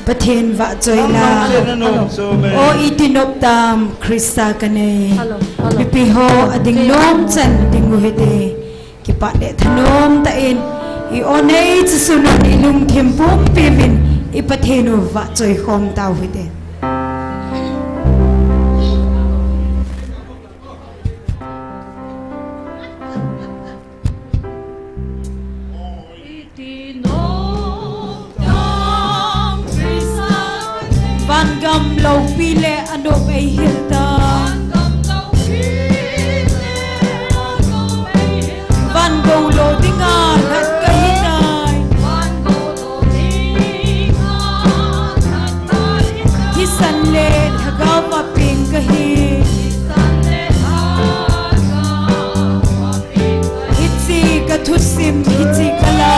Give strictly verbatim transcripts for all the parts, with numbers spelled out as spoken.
Pathen vahchoi la. O iti nop tam, Christa kanei. Mipi ho ading nom chan ding u hite. Kipah le thanom tah in i o nei chu sunun i lungthim pumpi uvin i Pathen u vahchoi khom tau hite. Vangam loupi le anop eihil tai. Van gou lo dinga lhat kahi tai. Thisan le lhagao vapeng kahi. Hiche ka thusim, hiche ka la.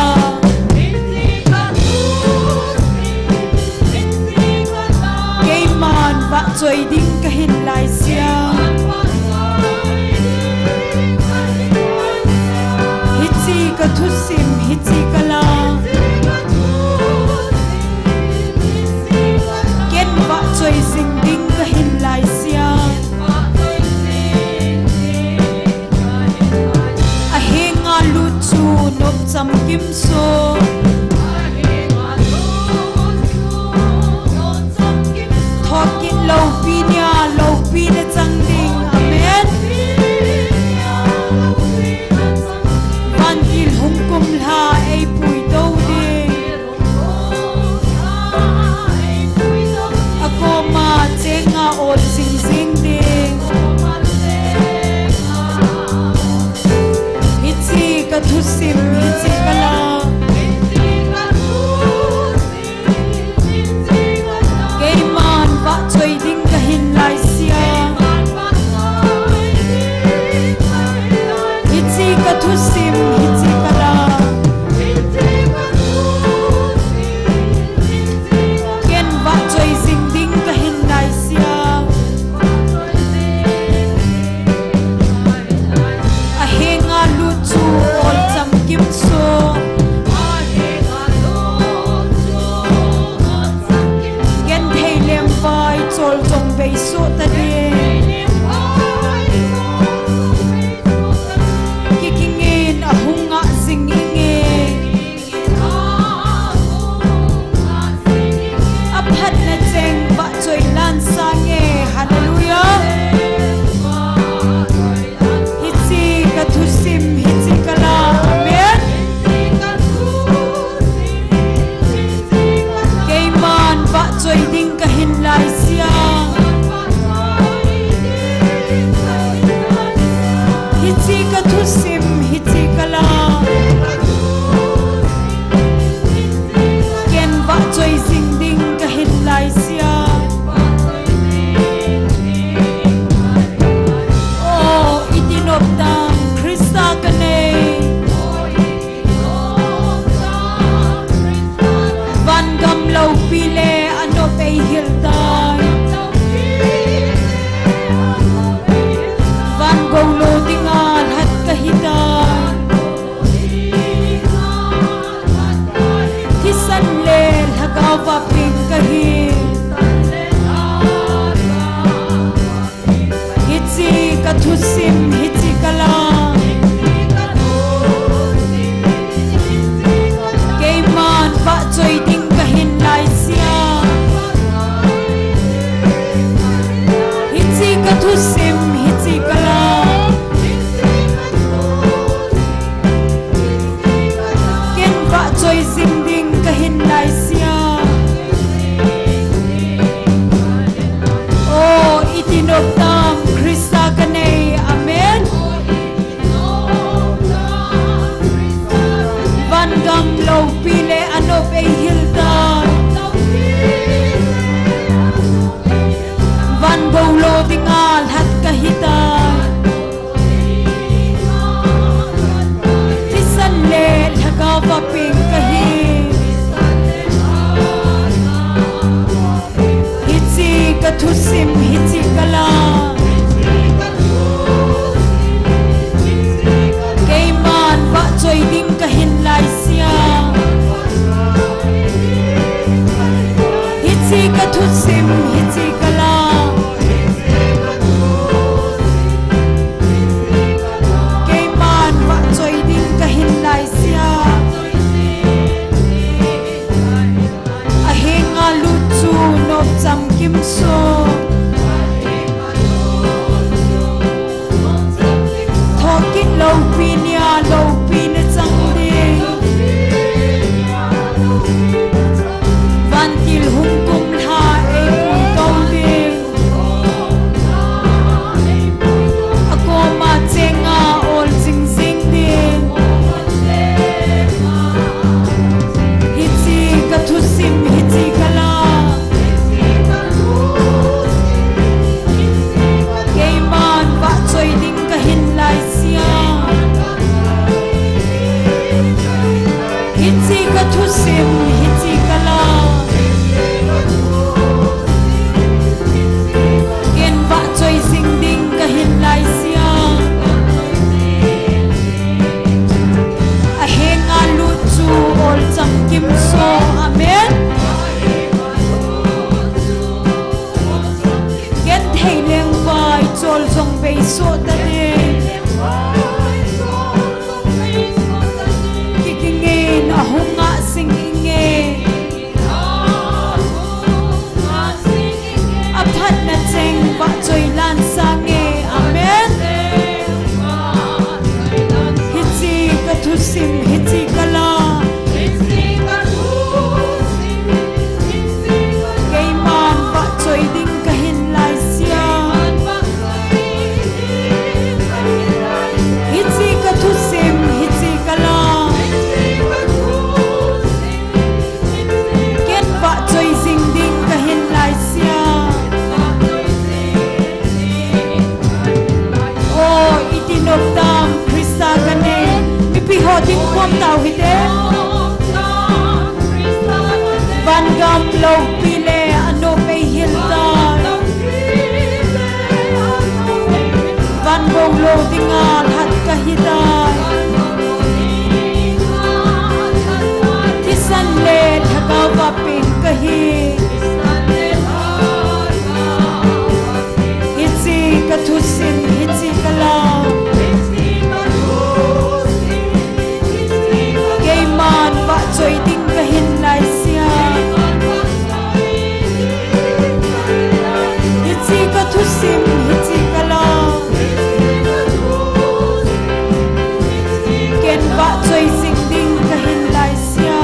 Keiman vahchoi ding kahin laisea. Hiche ka thusim, hiche ka la. Ken vahchoi jing ding kahin laisea. Ahenga lut chu nop chamkim so. Thokit loupi nia loupi na chang ding. Amen. Vantil hung kum lha eipui tou ding. Akoma chenga ol jing jing ding. Hiche ka thusim, hiche ka la. Keiman vahchoi ding kahin laisea. Hiche ka thusim, hiche ka la. Ken vahchoi jing ding kahin laisea. Ahenga lut chu ol chamkim so. Ken thei lem vai chol jong bei so ta ding. Kikingin ahung ngah jing inge. Aphatna cheng vahchoi lan sange. Hallelujah. Hiche ka thusim, hiche ka la. Amen. Keiman vahchoi ding kahin laisea. Hiche ka thusim, hiche ka la. Ken vahchoi jing ding kahin laisea. O, iti nop tam, Christa kanei. Vangam loupi le anop eihil tai. Van gou lo dinga lhat kahi tai. Thisan le lhagao vapeng kahi. Hiche ka thusim, hiche ka la. Keiman vahchoi ding kahin laisea. Hiche ka thusim, hiche ka la. Ken vahchoi jing ding kahin laisea. O, iti nop tam, Christa kanei. Amen. Hiche ka thusim, hiche ka la. Keiman vahchoi ding kahin laisea. Ahenga lut chu nopcham kimso. Thokit loupi nia loupi nachang ding. Vantil hung kumlha eipui tou ding. Akoma chenga ol jingjing ding. Hiche ka thusim, hiche ka la. Keiman vahchoi ding kahin laisea. Hiche ka thusim, hiche ka la. Ken vahchoi jing ding kahin laisea. Ahenga lut chu olcham kimso. Amen. Ken thei leng vai chol jong beiso ta ding. Kikingin ahung ngah sing inge. Aphatna cheng vahchoi lan sange. Amen. Hiche ka thusim, hiche ka la. Keiman vahchoi ding kahin laisea. Hiche ka thusim, hiche ka la. Ken vahchoi jing ding kahin laisea. O, iti nop tam Christa kanei. Mipi ho ding khom tau hite. Vangam loupi le anop eihil tai. Van bou lou dinga lhat kahi tai. Thisan le lhagao va peng kahi. Hiche ka thusim, hiche ka la. Keiman vahchoi ding kahin laisea. Hiche ka thusim, hiche ka la. Ken vahchoi jing ding kahin laisea.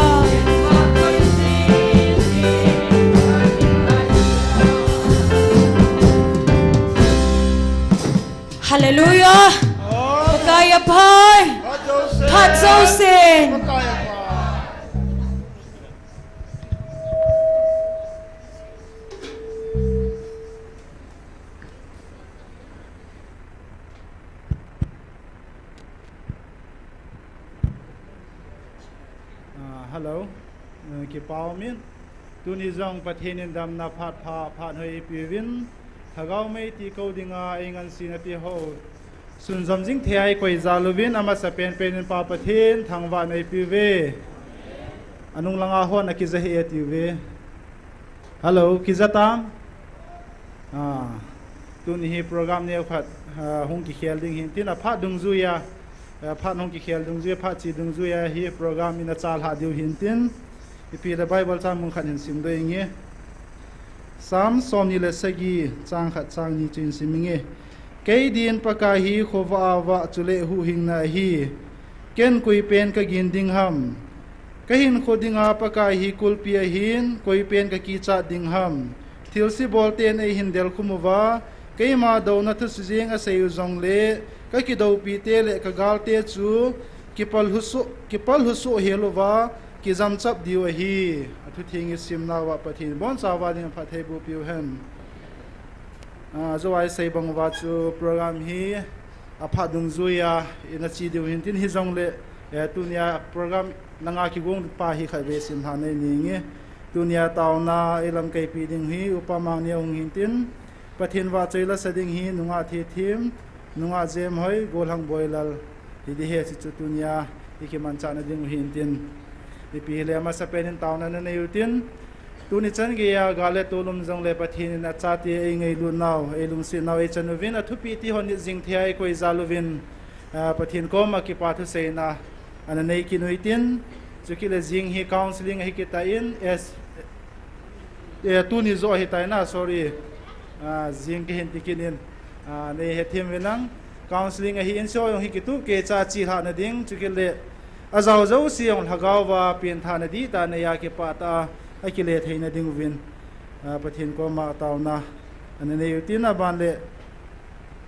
Hallelujah. Pakai aphai. Phat jousen. Ah, hello. Eh, kipa umin. Tuni jong Pathen in damna phat pha, phat hoi eipeuvin. Lhagao mei ti kou dinga eingansena ti ho. Sunjom jing thei a eikoi jal uvin, amasapen pen in Pa Pathen thangvahna eipeuve. Anung langa hon akija hih e tiuve. Hello, kija tam? Ah, tuni hi program neokhat, ah, hung kikhel ding hintin, aphat dungjuia, ah, phat hung kikhel dungjuia, phat che dungjuia hi program in achalhah diu hintin, ipi le Bible chang mun khat hin simdoh inge. Psalm somni le sagi, chang khat chang ni chu hin sim inge. Kei din Pakai hi khovah a vah chule huhhingna ahi. Ken koipen kagin ding ham? Kahinkho dinga Pakai hi kulpi ahin, koipen kakichat ding ham? Thilse bolten eihin delkhum uva, keima douna thusi jeng asei u jongle, kakidoupite le kagalte chu kipalhu soh, kipalhu soh hel uva, kijamchap diu ahi. Athutheng isimnauva Pathen in bonchauva ding phattheiboh peuhen. Ah, jou a isei bang uva chu program hi aphat dungjuia ina che diu hintin, hijongle, eh, tunia program langa kigong pa hi khatvei simlha nei ninge. Tunia taona ilamkaipi ding hi Upa Mangneo hung hintin, Pathen vahchoi lasa ding hi Nungah Thethim, Nungah Jemhoi, Golhang Boilal, hiding ahi. Hiche chu tunia ikimanchahna ding u hintin, ipi hile amasapen in taona nanei utin, Tuni chan geiya gal le tol um jongle Pathen in achate eingailut nau, eilungset nau eichan uvin, athupi ti ho nit jing thei a eikoi jal uvin, ah, Pathen koma kipa thuseina ana nei kit u hitin, chukit le jing hi counselling ahi kit tan, as, eh, tuni joh ahi tai na, sorry. Ah, jing kahin ti kit in, ah, nei hethem uvin lang. Counselling ahin, insung jong hi kitup keicha chilhah na ding, chukit le ajao jouse jong lhagao va pengthah na dihtah neiya kipah tah a akile thei na ding uvin, ah, Pathen koma taona ana nei u hitin, aban le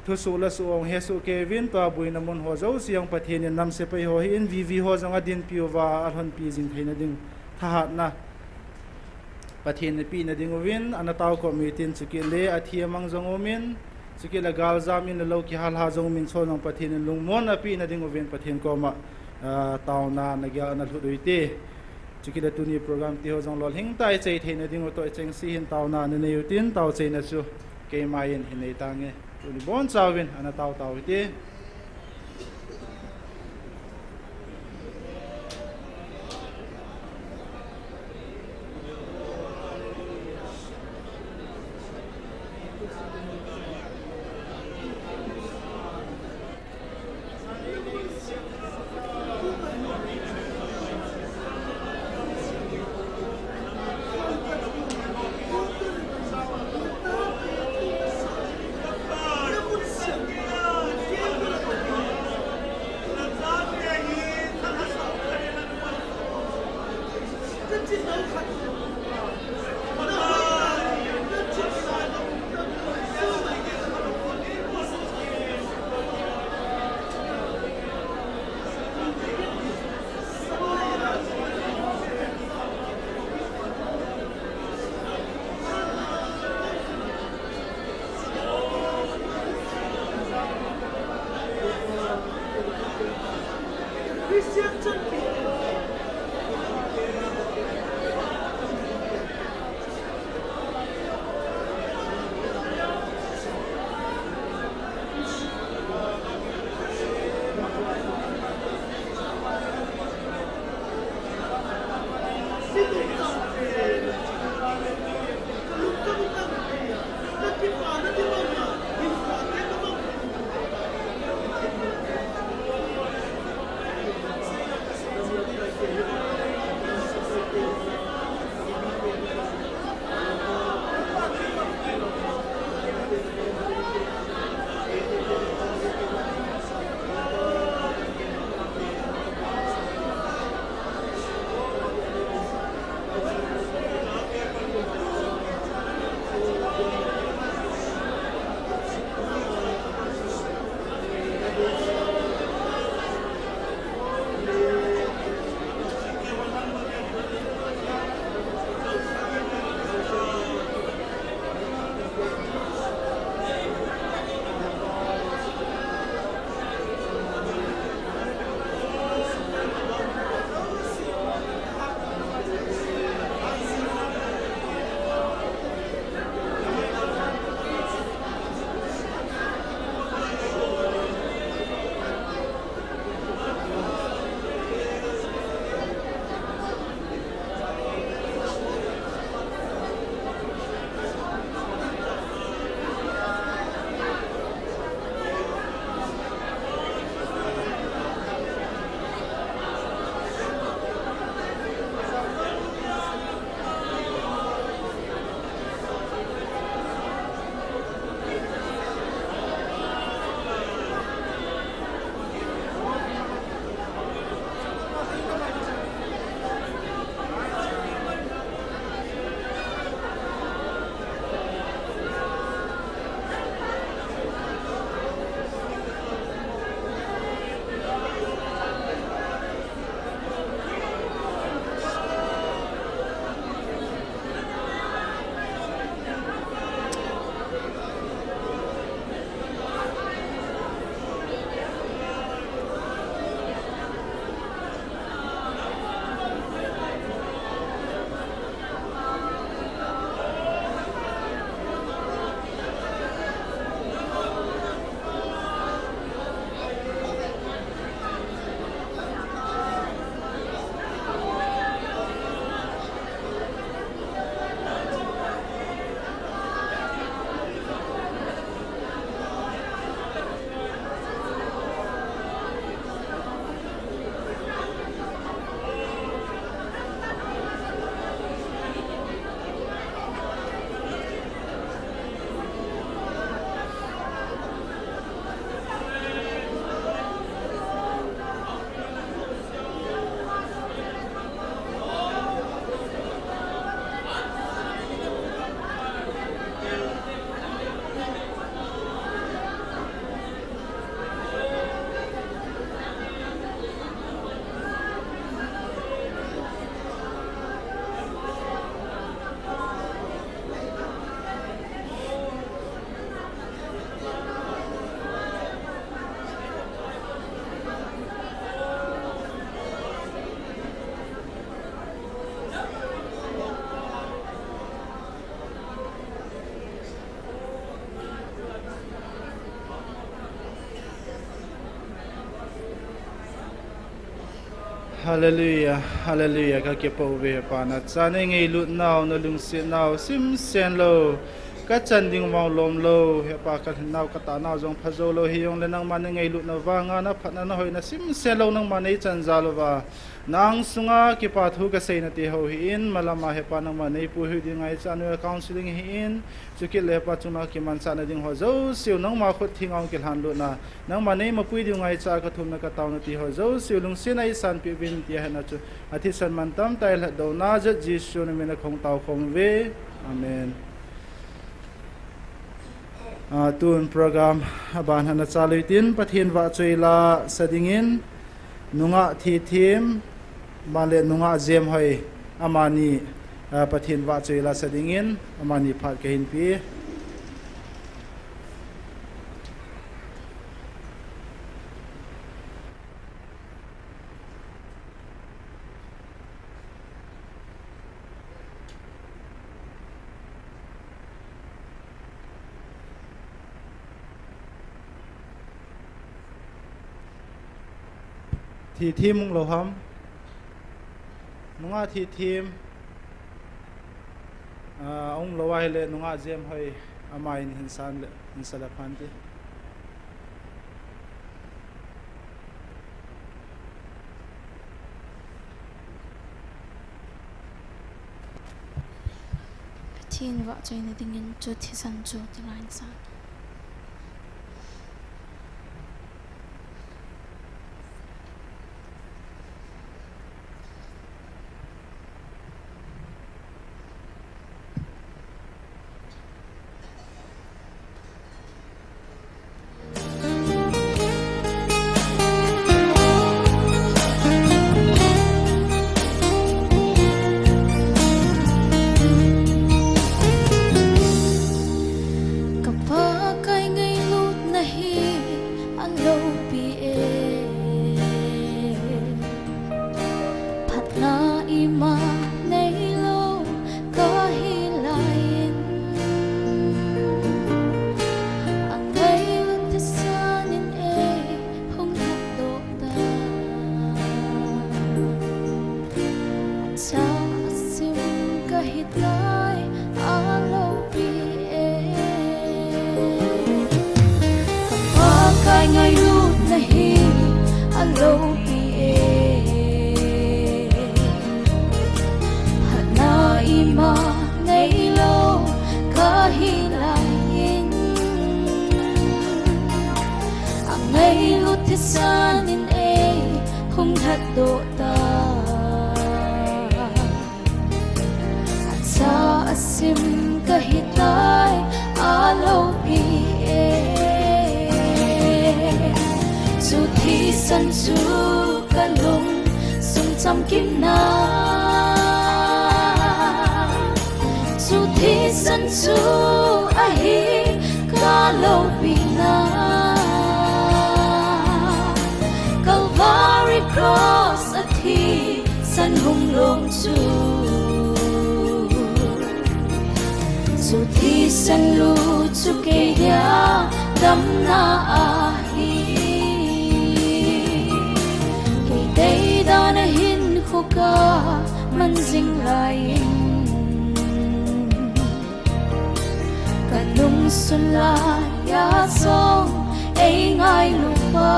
thusoh lasoh jong hesoh kei uvin, tua boina mun ho jouse jong Pathen in nam sepai ho hi in, V V ho jong adinpi uva alhonpi jing thei na ding thahatna Pathen in apeh na ding uvin ana taokop u hitin, chukit le athi amang jong umin, chukit le galjam in le lou kihal ha jong umin, chon jong Pathen in lungmonna apeh na ding uvin Pathen koma, ah, taona ana gel ana lhut u hite. Chukit le tuni program ti ho jong lolhing tah a ichai thei na ding u toh ichengse hin taona ana nei u hitin, taochaina chu keima in hin nei tange. Tuni boncha uvin ana tao tao u hite. Hallelujah, hallelujah, ka kipah uve Pa, na chan nei ngailut nau, na lungset nau, simsen lou. Ka chan ding vang lom lou, he Pa, ka lhin nau, ka tah nau jong pha jou lou, hijongle nangma nei ngailut na vanga, na phatna, na hoina, simsen lou, nangma nei chan jal uva. Na ang sunga kipa thu ka seina ti ho hi in, malam a he Pa, nangma nei puihui ding ngaicha, nu counseling hi in, chukit le Pa chunga kimanchahna ding ho jouse u, nangma khut thinga hung kilhan lut na. Nangma nei mapui diu ngaicha ka thumna ka taona ti ho jouse u lungsetna ei sanpeh uvin tia hetna chu athisan mantam tah a lhatdohna jeh Jesu na min a kahung tao khom uve. Amen. Ah, tun program aban hana chalui tin Pathen vahchoi la sa dingin nungah Thithem, ban le nungah Jemhoi amani, ah, Pathen vahchoi la sa dingin amani phat kahin pe. Thithem hung lou ham? Nungah Thithem, ah, hung lou ahile nungah Jemhoi, ama in hin san le, hin sa le phan ti. Pathen vahchoina dingin chu thisan chu ti lai sa. Ka Pakai ngailutna hi aloupi e. Phatna ima neilou kahi laiyin, angailut thisan in eihung lhatdoh ta. Acha asim kahi tai aloupi e. Ka Pakai ngailutna hi aloupi e. Phatna ima neilou kahi laiyin, angailut thisan in eihung lhatdoh ta. Acha asim kahi tai aloupi e. Chu thisan chu kalung sung chamkim na, chu thisan chu ahi kaloupina. Calvary Cross a thisan hung long chu, chu thisan lut chu kei dia damna ahi. Kei deidan a hinkho kaman jing laiyin, kanungsun laiya jong eingailu pa,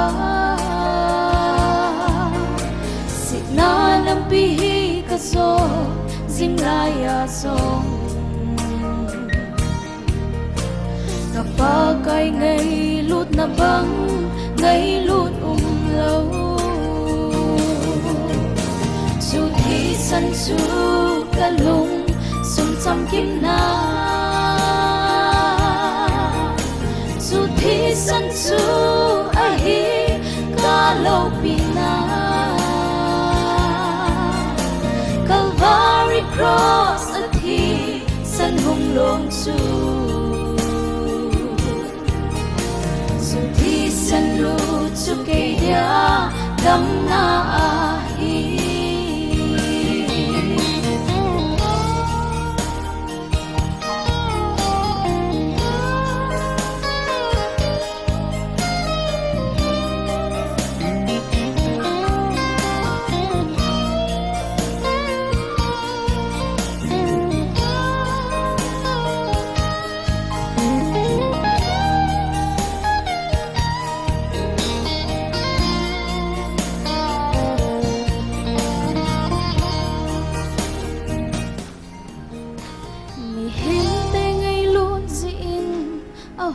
sihna lampi hi kajot jing laiya jong, ka Pakai ngailutna bang ngailut umlou. Chu thisan chu kalung sung chamkim na, chu thisan chu ahi kaloupina. Calvary Cross a thisan hung long chu, chu thisan lut chu kei dia damna ahi.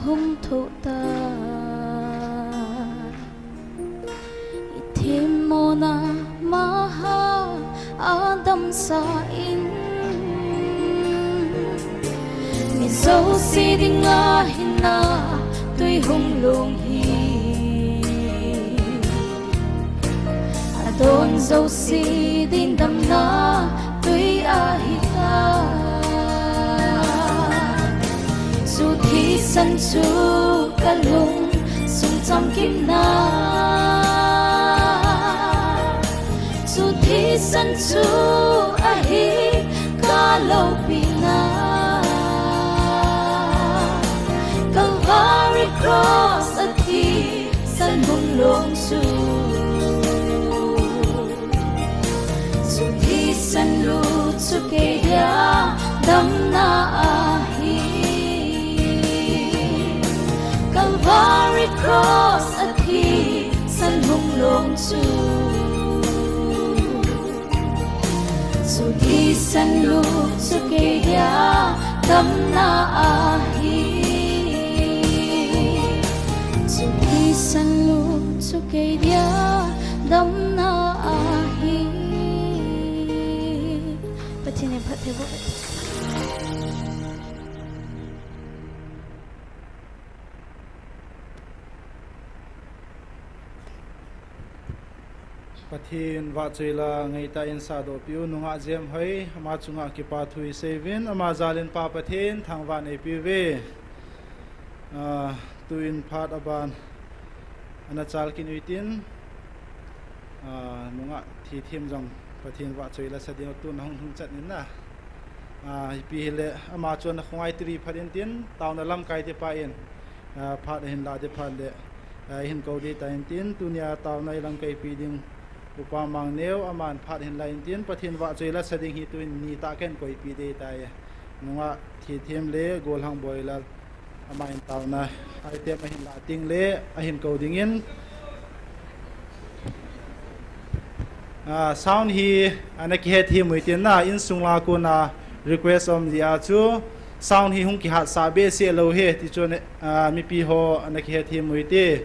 hung thoh ta. I themmona maha a damsa in, mi jouse dinga hinna tui hung long hi. Adon jouse ding damna tui ahi ta. Chu thisan chu ka lung sung chamkimna. Chu thisan chu ahi ka loupina. Calvary Cross a thisan hung long chu. Chu thisan lou chu kei dia damna ahi. Calvary Cross a thisan hung long chu. Chu thisan lou chu kei dia damna ahi. Chu thisan lou chu kei dia damna ahi. Pathen in phatthei boh. Pathen vahchoi la ngeitah in sahdoh piu nungah Jemhoi, ama chunga kipa thu isei uvin, ama jal in Pa Pathen thangvah neipiu ve. Ah, tuin phat aban ana chal kit u hitin, ah, nungah Thithem jong Pathen vahchoi la sa ding tun ahung lhung chat in na. Ah, ipi hile ama chu ana khongai tiri phat in tin, taona lamkai te pa in, ah, phat ahin lah te phat le, ah, ihin kou ding ta in tin, tunia taona ilamkai pi ding Upa Mangneo, aman phat ahin la in tin, Pathen vahchoi la sa ding hi tuin nitah ken koipi ding tai. Nungah Thithem le Golhang Boilal, ama in taona item ahin lah ding le ahin kou ding in. Ah, sound hi ana kihethem u hitin na, insung la kona request um jeh a chu sound hi hung kihatsah behseh lou hi ti chu ne, ah, mipi ho ana kihethem u hite.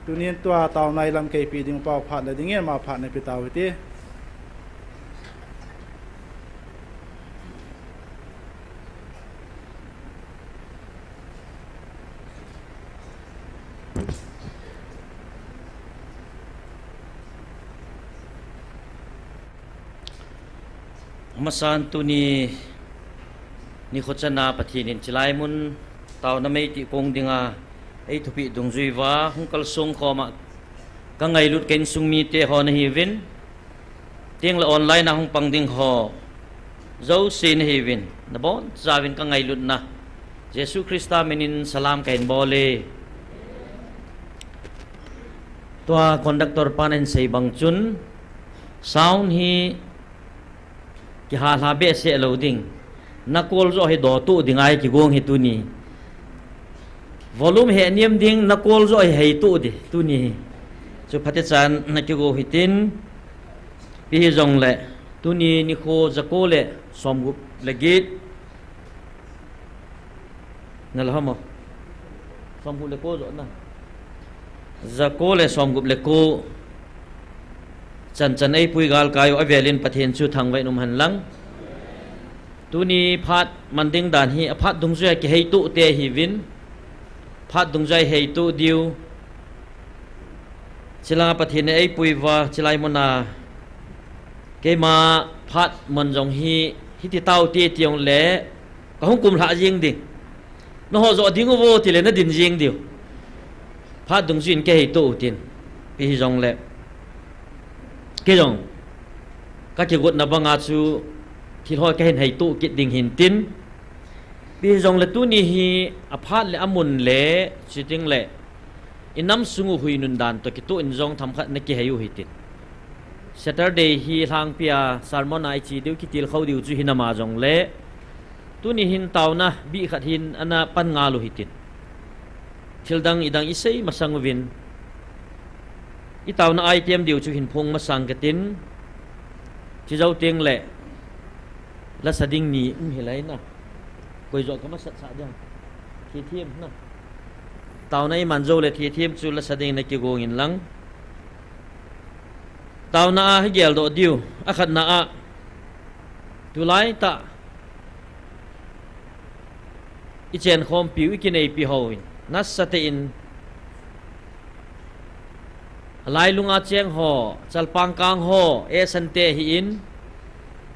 Tunin tua taona ilamkai pi ding pa phat la ding in ama phat na pe tau hite. Amasan tuni nikho chana Pathen in chilai mun taona meiti kong dinga eithupeh dungjui uva hung kalsong khom a ka ngailut ka insung mite ho nahiuvin, tin le online a hung pang ding ho jouse nahiuvin, nabonchauvin ka ngailutna Jesu Christa minin salam kahin bol e. Tua conductor pan ahin sei bang chun, sound hi kihalha behseh lou ding. Na call joh hi doh tuh ding ahi kigong hi tuni. Volume heh niam ding, na call joh hi hei tuh ding tuni. Chu phatechan na kigo hitin, ipi hijongle tuni nikho jako le somgup le get. Na la hamo. Somgup le ko joh na. Jako le somgup le ko. Chan chan eipui galkai u avelin Pathen chu thangvah in um hen lang. Tuni phat man ding dan hi aphat dungjui a kihei tuh te hiuvin. Phat dungjui a hei tuh diu. Chilai Pathen in eipui uva, chilai muna keima phat man jong hi, hiti tau te ti jongle, ka hung kumlha jing ding. Nangho joh ding uvo tile na din jing diu. Phat dungjui in kihei tuh u tin. Ipi hijongle, kei jong ka kigotna banga chu thil ho kahin hei tuh kit ding hin tin. Ipi hijongle tuni hi aphat le amun le, chuting le, i nam sung u hui nun dan toh kitoh in jong themkhat na kihei u hitin. Saturday hi lhangpi a sermon a i che diu kitilkhou diu chu hinam a jongle, tuni hin taona bih khat hin ana pan ngal u hitin. Thil dang i dang i sei masang uvin, i taona item diu chu hin phong masang katin, chujou teng le, la sa ding ni um hilai na. Koi joh ka masat sah dia. Thithem na. Taona iman jou le thithem chu lasa ding na kigong in lang. Taona a hi geldoh diu, akhatna a, tulai tah i chenkhompiu, i kineipi hou in, nasatah in, lailunga cheng ho, chalpang kang ho, esante hi in,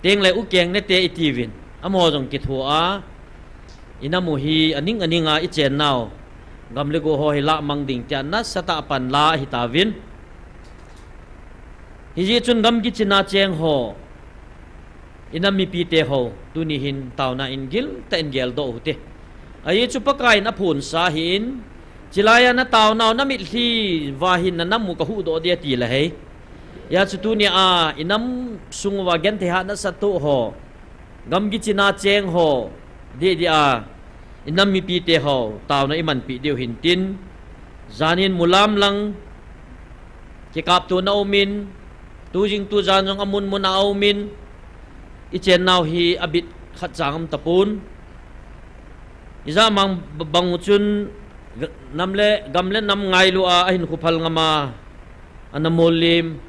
teng le ukeng nete i tiuvin, amaho jong kithu a, i nam u hi aning aning a i chennau, gam le go ho hi lahmang ding tia nasatah a panla ahi tauvin. Hijeh chun gam kichina cheng ho, i nam mipite ho, tuni hin taona in giltah in geldoh u hite. Ajeh chu Pakai in aphonsa ahin, chilai a na taonau na mitlhi uva hin na nam u ka huhdoh ding ati la hei. Hijeh chu tuni a, i nam sung uva genthei hahsa toh ho, gam kichina cheng ho, didi a, i nam mipite ho, taona i manpi diu hin tin, janin mulam lang, kikaptona um in, tujing tujan jong amun mun a um in, i chennau hi abit khat chang um tapon. Ijat mang bang u chun, nam le, gam le nam ngailu a, ahinkho phal ngam a, ana mol lim,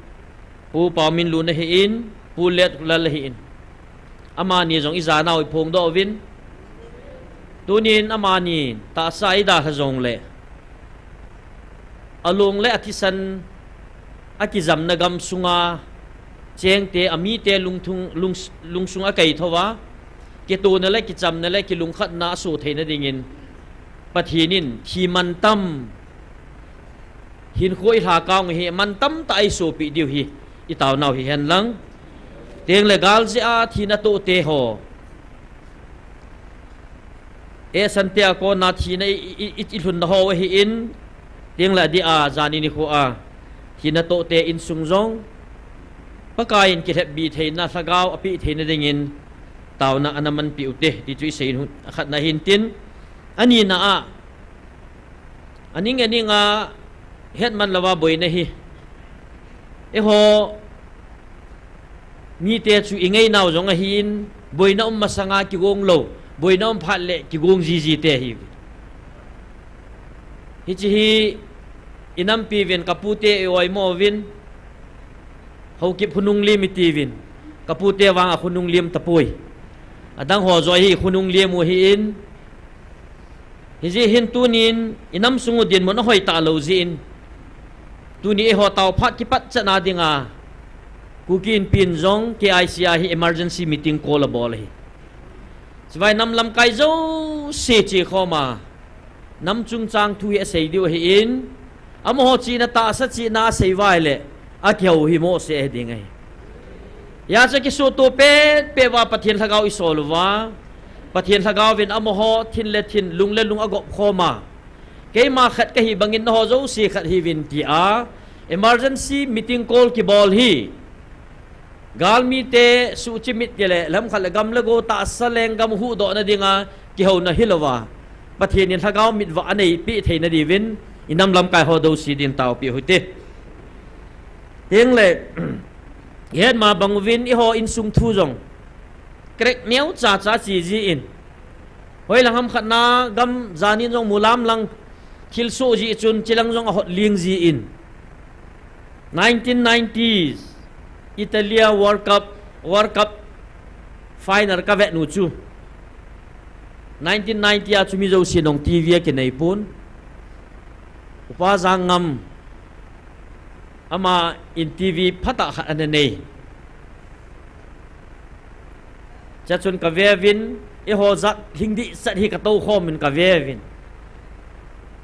Pu Paominlun ahi in, Pu Letlal ahi in. Amani jong i janau i phongdoh uvin. Tunin amani tahsa i dalha jongle, along le athisan a kijamna gam sunga chengte, amite lungthung, lung, lungsung a kaithou a, kitona le kichamna le kilungkhatna aso theina dingin Pathen in thi mantam, hinkho i lhakang hi mantam tah a eisopeh diu hi i taonau hihen lang. Teng le gal jeh a thina toh te ho, esante a kona thina i, i, i, i lhunna ho ahi in, teng le adeh a, janin nikho a, thina toh te insung jong, Pakai in kilhepbi theina, lhagao apeh theina dingin, taona ana manpi u hite, ti chu i seiyin, akhatna hin tin, anina a, aning aning a, hetman louva boina hi, eiho mite chu i ngeinau jong ahi in, boina um masanga kigong lou, boina um phat le kigong jiji te hi. Hiche hi i nampi uvin, ka pute i oimo uvin, Haokip Khonung Lem i tiuvin, ka pute vang a Khonung Lem tapoi. Adang ho joh hi Khonung Lem u ahi in, hijeh hin tunin i nam sung u dinmun ahoi talou jeh in, tuni eiho tao phat kipat chan a dinga, Kuki Inpi in jong K I C a hi emergency meeting call abol ahi. Chuvai nam lamkai jouse chekhom a, nam chungchang thu hi asei diu ahi in, amaho chihna tahsa chihna asei uva ahile, akihou hi mohseh ahi ding ahi. Hijeh chun kisuhto petpet uva Pathen lhagao i sol uva, Pathen lhagao vin amaho thin le thin, lung le lung agop khom a, keima khat kahi bangin nangho jouse khat hiuvin tia, emergency meeting call kibol hi. Galmite suhchimit kile, lamkhat le gam le go tahsa lenggam huhdohna dinga kihouna hilouva, Pathen in lhagao mitvah aneipeh theina diuvin, i nam lamkai ho jouse din taopeh u hite. Teng le, i hetma bang uvin eiho insung thu jong crack neocha cha che jin, hoilang ham khatna gam janin jong mulam lang thilsoh jeh chun chilang jong ahot ling jin, nineteen ninety Italy a World Cup, World Cup final kavet nu chu, nineteen ninety a chu mi jousen jong T V akinei pon. Upa Jangngam, ama in T V phatah khat ana nei. Chuchun kave uvin, eiho jat lhingdih chat hi katoukhom in kave uvin.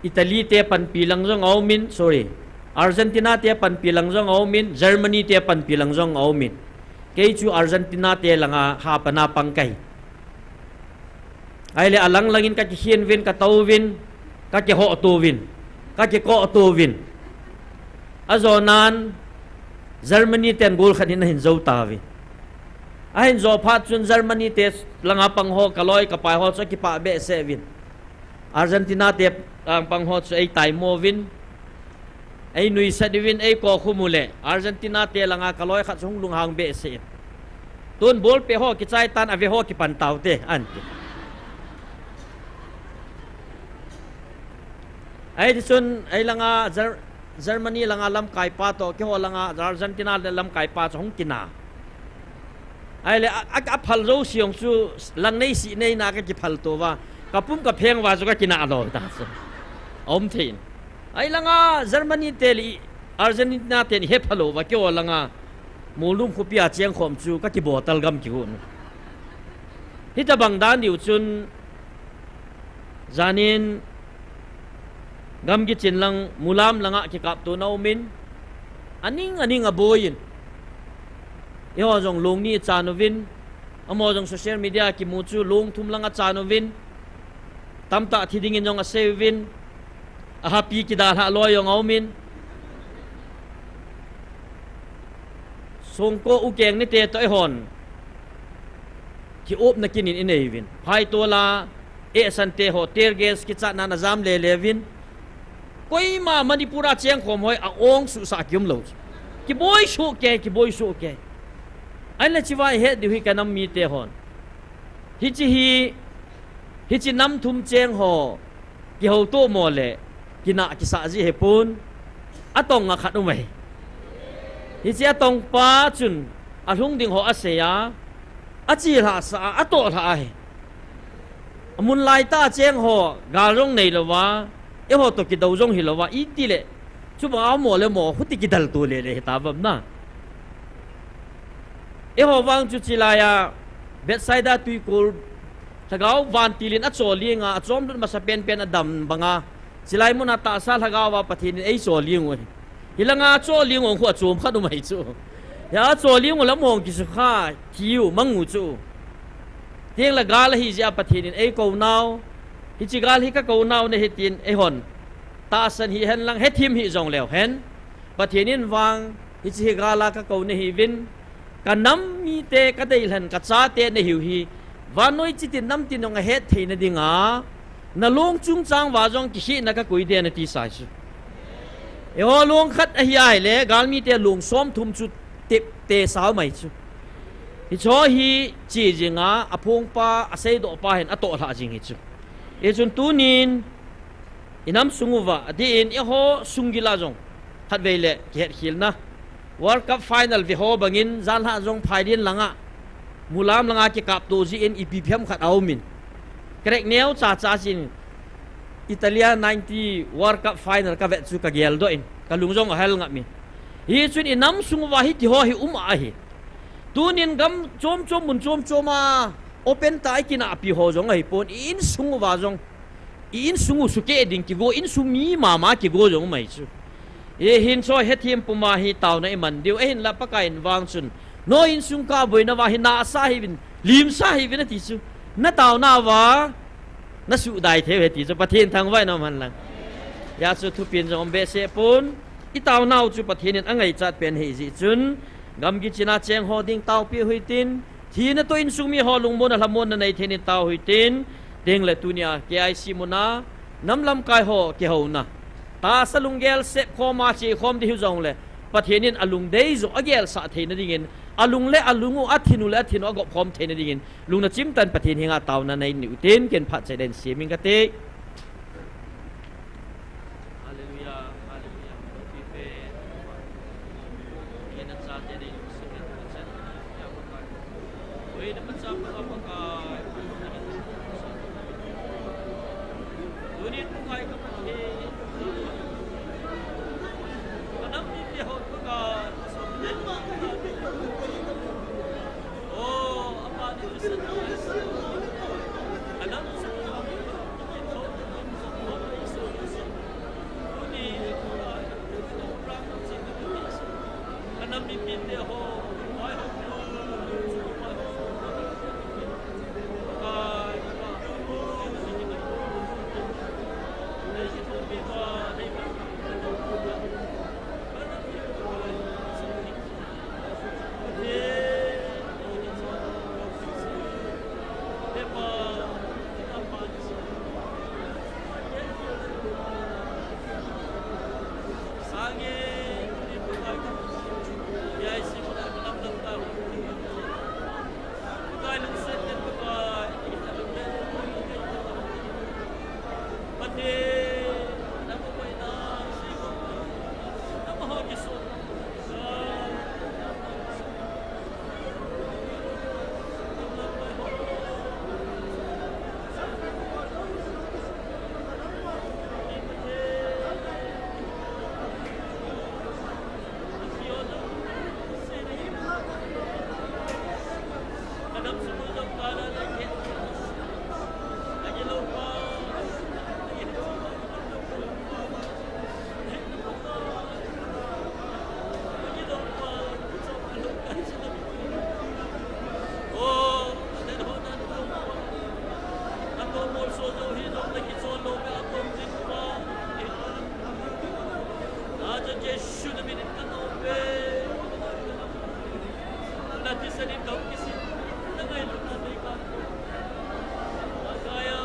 Italy te panpi lang jong aumin, sorry, Argentina te panpi lang jong aumin, Germany te panpi lang jong aumin. Kei chu Argentina te langa hapana pang kahi. Ahile alang langin kakikhen uvin, katou uvin, kakihohto uvin, kakikohto uvin. Ajonan Germany ten goal khat hin ahin jou tauvin. Ahin jou phat chun Germany te langa pang ho, kaloi kapai ho chu akipah behseh uvin. Argentina te, ah, pang ho chu eitaimo uvin, einuisat uvin, eikokhum u le, Argentina te langa kaloi khat chu hung lunghang behseh in, tun ball pet ho kichai tan, ave ho kipan taute, ati. Ahi tichun, ahi langa, Ger-, Germany langa lamkaipa toh, keiho langa, Argentina le lamkaipa chu hung kina. Ahile, a, a, aphal jouse jong chu, lang nei sih nei na kakiphal touva. Kapum kapheng uva chu kakina lou ta chu. Aum thei in. Ahi langa, Germany te le, Argentina ten ihephal uva, keiho langa, Molnum khopia chengkhom chu, kakibottle gam kihon. Hitobang dan diu chun, janin, Gamgi chin lang, Mulam langa kikaptona umin, aning, aning aboiyin. Eiho jong long ni chan uvin, amaho jong social media kimu chu long thum langa chan uvin, tamtah thi dingin jong asei uvin, ahapi kidalhah loi jong aumin. Songko ukeng nite toh eihon, thi-opna kinin inei uvin. Phaitola, eh, sante ho, tear gas kichatnan ajam lele uvin. Koima Manipur a chengkhom hoi a-ong suhsah kium lou. Kiboi soh kei, kiboi soh kei. Ahinla hichea ihet diu hi kanam mite hon. Hiche hi, hiche nam thum cheng ho, kihouto mo le, kina kisah ji hipon, atong a khat um ahi. Hiche atongpa chun, alhung ding ho asei a, achilhah sah a, atoh lhah ahi. Amun laitah a cheng ho, gal jong neilouva, eiho toh kidou jong hilouva, itile, chubang a mo le mo, huti kidalto lele hita vem na. Eiho vang chu chilai a, Bethsaida twikol, lhagao vantil in acholing a, achomlut masa penpen adam banga, chilai muna tahsa lhagao a Pathen in eicholing u ahi. Hilanga choling u khu achom khat um ahi chu. Hia choling u lam hung kisukha, thiu, mang u chu. Tengle gal ahi jeh a Pathen in eikou nau. Hiche gal hi kakou nau nahi tin eihon. Tahsan hihen lang, hethem hih jongleu hen. Pathen in vang, hiche hi gal a kakou nahiuvin. Kanam mite, kadeilhen, kachate nahiu hi. Vannoi chitin namtin jong ahet theina dinga. Nalong chungchang uva jong kikhehna kakoi den ati sai chu. Eiho long khat ahi ahile, galmite long somthum chu tepte sao mai chu. Hicheho hi che jinga, aphongpa, aseidohpa hin atoh lhah jing hi chu. Hichun tunin, inam sung uva, adeh in eiho sunggil a jong, khatvei le kihetkhelna. World Cup final veho bangin, janlhah jong Phailin langa, Mulam langa kikapto jeh in ipi phiam khat aumin. Crack neo chacha jin, Italia ninety World Cup final kavet chu kageldoh in, kalung jong ahel ngap in. Hichun inam sung uva hitiho hi um ahi. Tunin gam chom chom mun chom chom a, open tah a ikinahpi ho jong ahipon, i-insung uva jong. I-insung u sukeh ding kigo, insung mi mama kigo jong um ahi chu. Hiche hin chu hethem puma hi taona iman diu, ahinla Pakai in vang chun. Noinsung kah boina uva hi nahsa hiuvin, limsa hiuvin ati chu. Nataona uva, nasuhdai theiu ahi ti chu, Pathen thangvahna um hen lang. Hia chu thupin jong um behseh pon, itaonau chu Pathen in angaichat pen ahi jeh chun, gamgi chin a cheng ho ding taopeh u hitin, thina toh insung mi ho lungmonna lhamonna nei theina in tao u hitin, tengle tunia K I C muna, nam lamkai ho kihouna. Tahsa lunggel sepkhom a chekhom ding hijongle, Pathen in alung deijoh agelsah theina dingin, alung le alung u, athin u le athin u agopkhom theina dingin, lungna chimtah in Pathen henga taona nei niu hitin, ken phat cheh den simin kate. Hallelujah, hallelujah. Molso jong hi jong na kichol lou ve a kon jing uva. Nazaret Jesu na min in ka nom ve. Na thisan in ka hung kisin. Na ngailutna nei ka. Pakai a.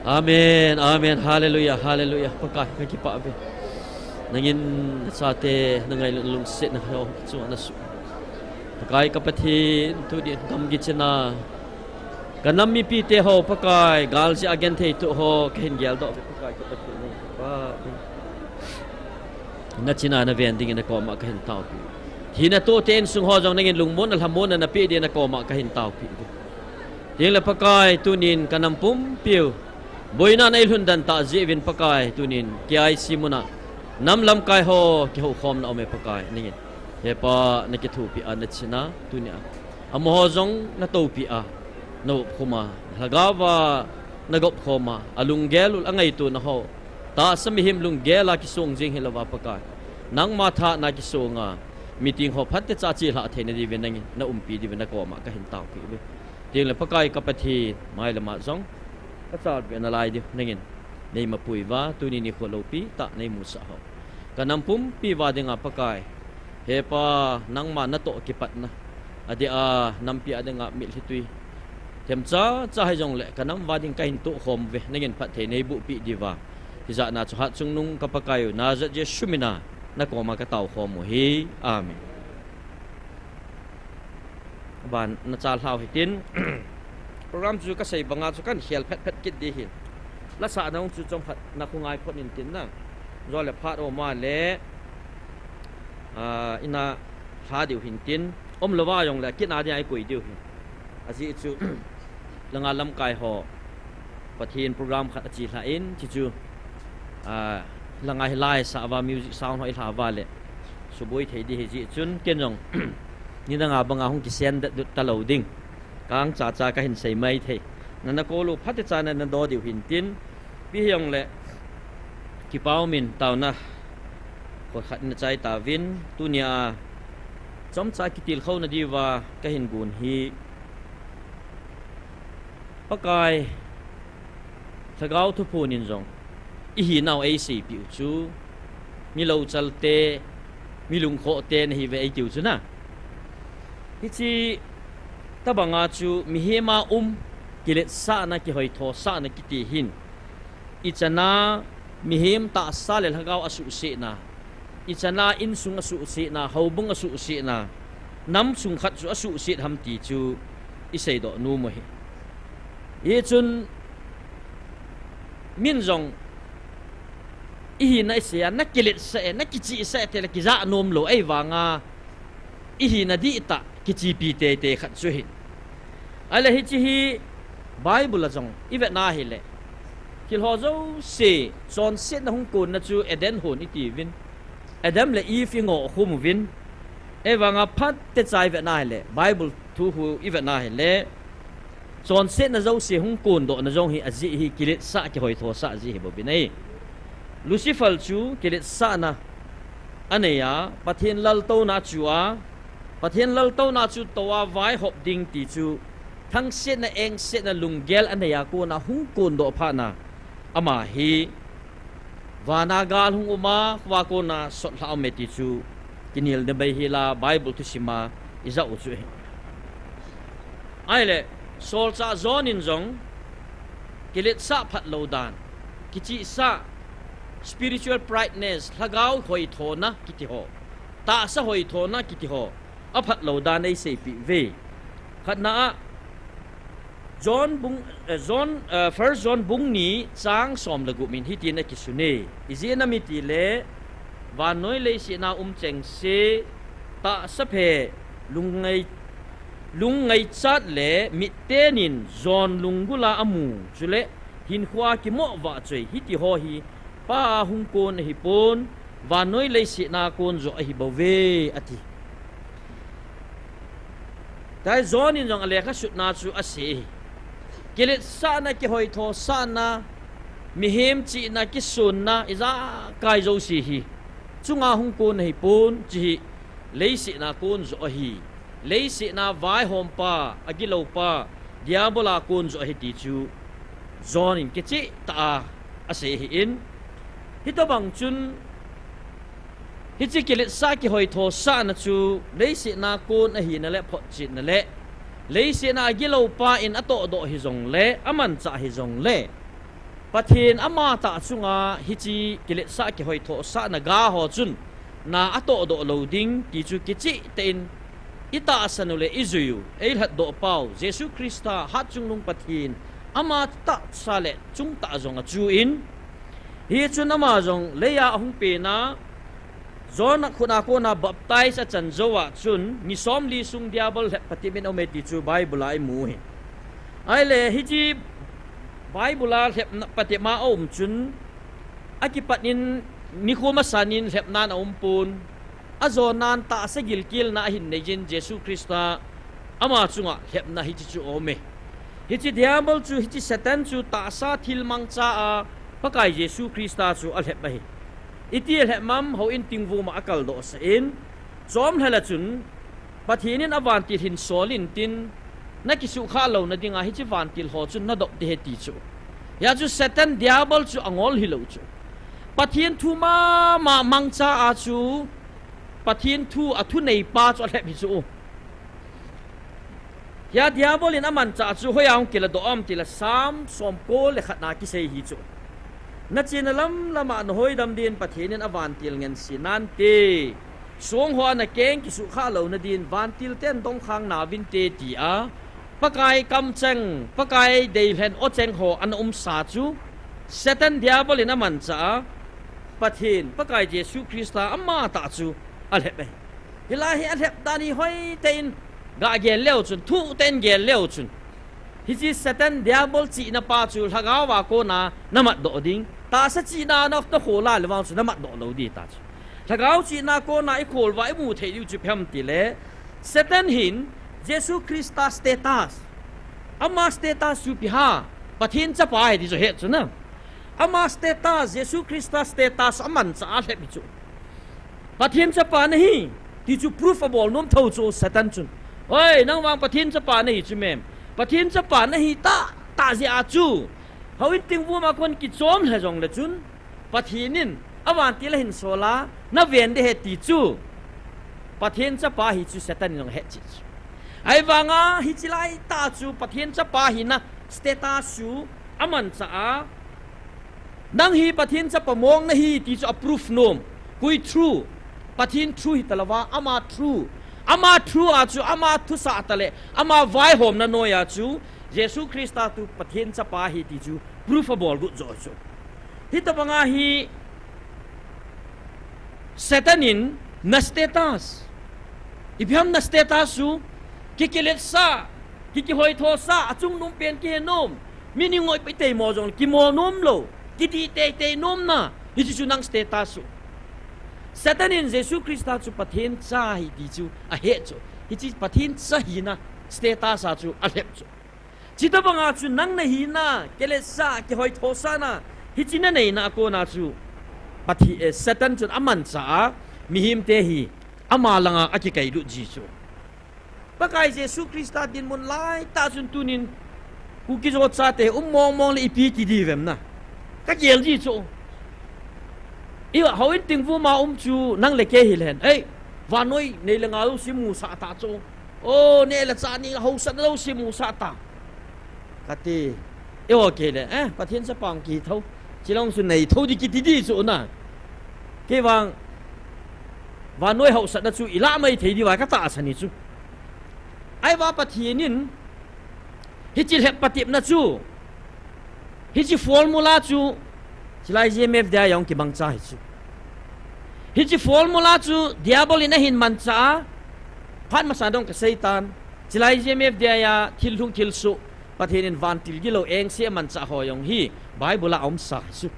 Amen, amen, hallelujah, hallelujah. Pakai, kakipah ve. Nangin nachate, na ngailut lungsetna ho chunga nasu. Pakai ka Pathen, tuni gamgi china ka nam mipite ho, Pakai, gal jeh a genthei thoh ho, kahin geldoh ve, Pakai ka Pathen, nangin kipah ve. Nachina naven dingin nakoma kahin taopi. Thina tohte insung ho jong nangin lungmonna, lhamonna napeh dingin nakoma kahin taopi ve. Tengle Pakai, tunin ka nam pumpiu boina neilhun den tah jeh uvin Pakai, tunin K I C muna nam lamkai ho kihoukhomna aume Pakai, nangin, he Pa, nakithopi a nachina, tunia amaho jong natoupi a, naopkhum a, lhagaova nagopkhom a, alunggel u, angaitona ho, tahsa mihem lunggel a kisong jing hilouva Pakai, nangma thahna kisong a, meeting ho phatecha chelhah theina diuvin nangin naumpi diuvin nakoma kahin taopi uve. Tengle Pakai ka Pathen, mailama jong kachalbe nalai diu nangin neimapui uva, tuni nikho loupi tah neimusah ho, ka nam pumpi uva dinga Pakai, he Pa, nangma natoh kipatna adeh a nampi a dinga mitlhi tui themchacha hijongle ka nam uva ding kahin tohkhom uve, nangin phatthei neibohpi diuva, hijatna chu hatchungnung ka Pakai u, Nazaret Jesu mina nakoma kataokhom u ahi. Amen. Aban nachal lhau hitin. Program chu kasei banga chu kahin khel phetphet kit ding ahin. Lasahna hung chu chomkhat nakhongai phot intin na, jole phat um a le, ah, ina lha diu hintin, umlouva jongle kit a dinga ikoi diu hin. Ajeh chu langa lamkai ho Pathen program khat achelhah in, chuchu, ah, langa hi la isah uva, music sound ho ilha uva le suboi thei ding ahi jeh chun, ken jong nidanga banga hung kisendet talou ding, kangchacha kahin sei maithei. Nanakol u phatecha nanadoh diu hintin, ipi hijongle kipa umin taona kho khat nachai tauvin, tunia chomcha kitilkhouna diuva kahin gon hi, Pakai, Lhagao Thuphon in jong ihinau eiseipeh u chu mi louchalte, mi lungkhohte nahiuve eitiu chu na. Hiche tobanga chu mihem a um kiletsahna, kihoithosahna kiti hin, ichana mihem tahsa le lhagao asuhsetna, ichana insung asuhsetna, houbung asuhsetna, nam sung khat chu asuhset ham ti chu iseidoh nom u ahi. Hichun min jong ihina isei a, nakiletsah e, nakichihsah e tile kijah nomlou, ahivanga ihina dihtah kichepi teitei khat chu ahin. Ahile hiche hi Bible a jong ivetna hile, thil ho jouse chonsetna hung konna chu Eden hon itiuvin, Adam le Eve ingohkhum uvin, ahivanga phatecha ivetna hile, Bible thu hu ivetna hile, chonsetna jouse hung kondohna jong hi ajeh hi kiletsah, kihoithosah jeh ahi bouvin ahi. Lucifer chu kiletsahna anei a, Pathen laltouna chu a, Pathen laltouna chu tou a vaihop ding ti chu thangsetna, engsetna, lunggel anei a kona hung kondoh phat na, ama hi vana gal hung um a, khuva kona sotlha aume ti chu kinelna bei hi la, Bible thusim a ijah u chu ahi. Ahile, solchah John in jong kiletsah phatlou dan, kichihsah, spiritual prideness, lhagao hoithona kiti ho, tahsa hoithona kiti ho, aphatlou dan eiseipeh uve. Khatna a, John bung, eh, John, eh, First John bung ni chang som le gup in hitin akisun e. Ijeh inem itile, vannoi leiset a um chengse, tahsa phe, lungngai, lungngaichat le mit tenin jon lunggul a amu, chule hinkhoa kimoh vahchoi, hiti ho hi Pa a hung kon ahipon, vannoi leiset a kon joh ahibouve, ati. Tua hi John in jong alekha sutna chu asei ahi. Kiletsahna, kihoithosahna, mihem chihna, kisonna, ijakai jouse hi chunga hung kon ahipon, hiche hi leiset a kon joh ahi. Leiset a vaihompa, agiloupa, Diabol a kon joh ahi ti chu John in kichehtah a asei ahin. Hitobang chun, hiche kiletsah, kihoithosahna chu leiset a kon ahina le photchetna le, leiset a agiloupa in atohdoh hijongle, amanchah hijongle, Pathen amatah chunga hiche kiletsah, kihoithosahna ga ho chun na atohdoh lou ding ti chu kichehtah in itahsan u le ijui u, eilhatdohpau Jesu Christa, Hatchungnung Pathen, amatah sa le chungtah jong achuin, hichun ama jong lei a ahung pen a, John khut a kona baptize achan jou a chun ni somli sung Diabol lhep patep in aume ti chu Bible a imu ahi. Ahile hiche Bible a lhepna patep a aum chun, akipat in nikho masan in lhepnan aumpon, ajonan tahsa gilkelna ahin neijin Jesu Christa ama chunga lhepna hiche chu aume. Hiche Diabol chu, hiche Satan chu tahsa thil mangcha a Pakai Jesu Christa chu alhep ahi. Iti alhep ham, houin tingvum a akaldohsah in, chomlhel a chun, Pathen in avantil hin sol intin, nakisuhkhah louna dinga hiche vantil ho chun nadop ding ahi ti chu. Hia chu Satan Diabol chu angol hilou chu. Pathen thu mama mangcha a chu, Pathen thu a thuneipa chu alhep hi chu. Hia Diabol in amanchah chu hoiya hung kiladoh ham tile Sam somko le khat na kisei hi chu. Nachena lamlam a nahoidam din Pathen in avantil ngense nante, song hoa nakeng kisuhkhah louna din vantil ten dongkhang nauvinte tia, Pakai kamcheng, Pakai deilhen ocheng ho ana umsa chu, Satan Diabol in amanchah a, Pathen, Pakai Jesu Christa amatah chu alhep ahi. Hilai hi alhep dan hi hoitah in gah gel leu chun, thuhtah in gel leu chun, hiche Satan Diabol chihna pa chu lhagao a kona namatdoh ding, tahsa chihna na, nakhol a le vang chu namatdoh lou ding ta chu. Lhagao chihna kona ikhol uva imu thei diu chu ipi ham tile, Satan hin Jesu Christa status, ama status chu ipi ham, Pathen chapa ahi ti chu het chu na. Ama status, Jesu Christa status amanchah a alhep hi chu. Pathen chapa nahi ti chu proof abol nom tho chu Satan chun. Oi, nang vang Pathen chapa nahi chu mem. Pathen chapa nahi tahtah jeh a chu, houin tingvum a kon kichom lheh jongle chun, Pathen in avantil ahin sol a, naven ding ahi ti chu Pathen chapa ahi chu Satan in jong ahet cheh chu. Ahivanga hiche laitah chu Pathen chapa hina status chu amanchah a, nang hi Pathen chapa mong nahi ti chu a proof nom. Koi through? Pathen through hita louva, ama through. Ama through a chu, ama thusah tah le ama vaihomna noiya chu Jesu Christa chu Pathen chapa ahi ti chu proof abol got jo chu. Hitobanga hi Satan in na status, ipi ham na status chu, kikiletsah, kikihoithosah, achungnung pen kihe nom, mi nin ngoi pi teimo jong kimo nom lou, kidih teitei nomna, hiche chu nang status chu. Satan in Jesu Christa chu Pathen cha ahi ti chu ahet chu. Hiche Pathen cha hina status a chu alhep chu. Chutobanga chu nang nahina, kiletsah, kihoithosahna, hiche naneina a kona chu Pathe-, eh, Satan chun amanchah a, mihemte hi ama langa akikailut ji chu. Pakai Jesu Christa dinmun laitah chun tunin Kuki Zo chate um mong mong le ipi ti diu vem na. Ka gel ji chu. I houin tingvuma um chu nang le kei hi len. Ei, vannoi nei le ngai jouse musah ta chu. O, neh le chah ni hausatna jouse musah ta. Kati. Eiho kei le, eh, Pathen chapa kiti tho. Chuleh chu nei tho di kiti di chu na. Kei vang vannoi hausatna chu ilah mai thei diu va ka tahsan hi chu. Ahivang Pathen in hiche lhep patepna chu, hiche formula chu, chulai J M F dia jong kimangcha hi chu. Hiche formula chu Diabol in ahin mancha a, phat masa dong ka seitan, chulai J M F dia a thil lhung thil suh, Pathen in vantil gilou engse amancha ho jong hi Bible a aumsa hi chu.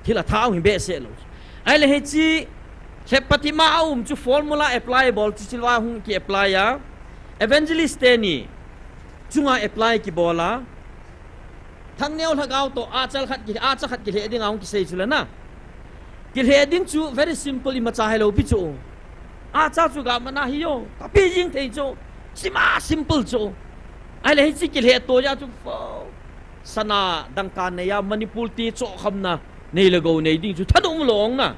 Thil atha um hi behseh lou. Ahile hiche lhep patepna a um chu formula apply bol chu chulai hung ki apply a. Evangelist teni chunga apply kibol a. Thangneo lhagao toh achal khat ki, acha khat kilheh dinga hung kisei chu le na. Kilheh ding chu very simple, imacha hilou pi chu. Acha chu gamana hi jo. Tapi jing thei chu. Sima simple chu. Ahile hiche kilheh to ja chu fo. Sana dangka nei a Manipur ti chokhamna nei le gou nei ding chu thanom lou na.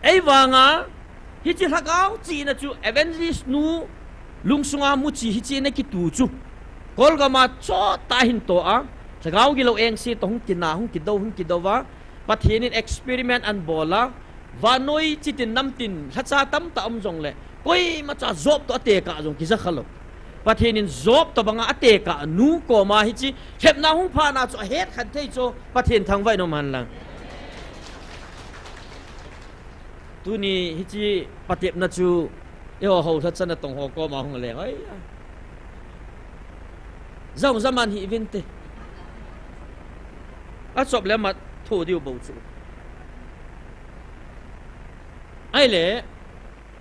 Ahivanga, hiche lhagao chihna chu evangelist nu lungsunga muchi hiche na kitu chu. Kolgam a chota hin to a, lhagao gilou engse toh hung kina, hung kidou, hung kidou va, Pathen in experiment ahin bol a, vannoi chitin namtin lhacha tamtah um jongle, koimacha Job toh atekah jong kija khalou. Pathen in Job tobanga atekah nu koma hiche lhepna hung phana chu ahet khen thei chu Pathen thangvah in um hen lang. Tuni hiche patepna chu eiho lhacha natong ho koma hung leng oi. Jong jaman hi vinte. Achop le mat tho diu bou chu. Ahile,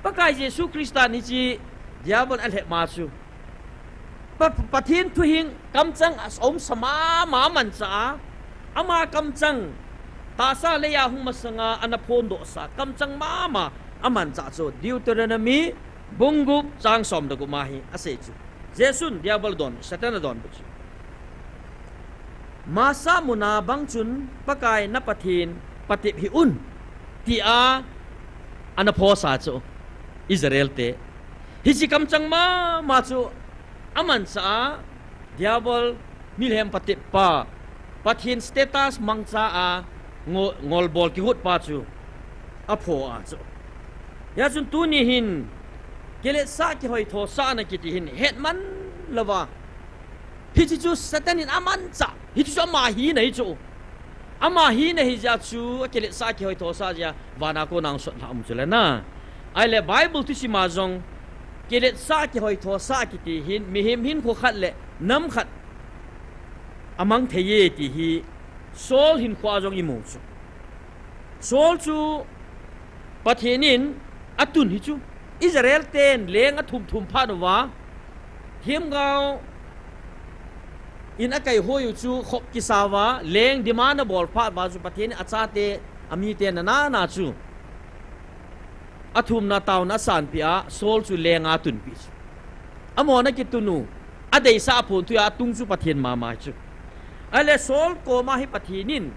Pakai Jesu Christa hiche Diabol alhep ma chu. Pa, Pathen thuhing kamchang aumsa mama amancha a. Ama kamchang tahsa leiya hung masanga ana phondohsa kamchang mama amancha chu Deuteronomy bung gup chang som le gup ma hi asei chu. Jesun Diabol don, Satan adon bu chu. Masa muna bang chun Pakai na Pathen patep hih un, tia ana phosa chu Israel te. Hiche kamchang mama chu amancha a Diabol mihem patep pa, Pathen status mangcha a ngo-, ngolbol kigot pa chu apho a chu. Hijeh chun tuni hin kiletsah kihoithosahna kiti hin hetman louva. Hiche chu Satan in amancha, hiche chu ama hina hi chu. Ama hina hijeh chun akiletsah kihoithosah jeh a vana kona hung sot lhah um chu le na. Ahile Bible thusim a jong kiletsah kihoithosah kiti hin mihem hinkho khat le nam khat amang thei e ti hi Saul hinkho a jong imu chu. Saul chu Pathen in atun hi chu. Israel ten leng athum thum phat uva, themgao in akaihoi u chu khop kisa uva, leng demand abol phat uva chu Pathen in achate, amite nana chu athumna taona asanpeh a, Saul chu lenga atunpeh chu. Amona kitun u, adeisah aphon thuiya atung chu Pathen mama chu. Ahile Saul koma hi Pathen in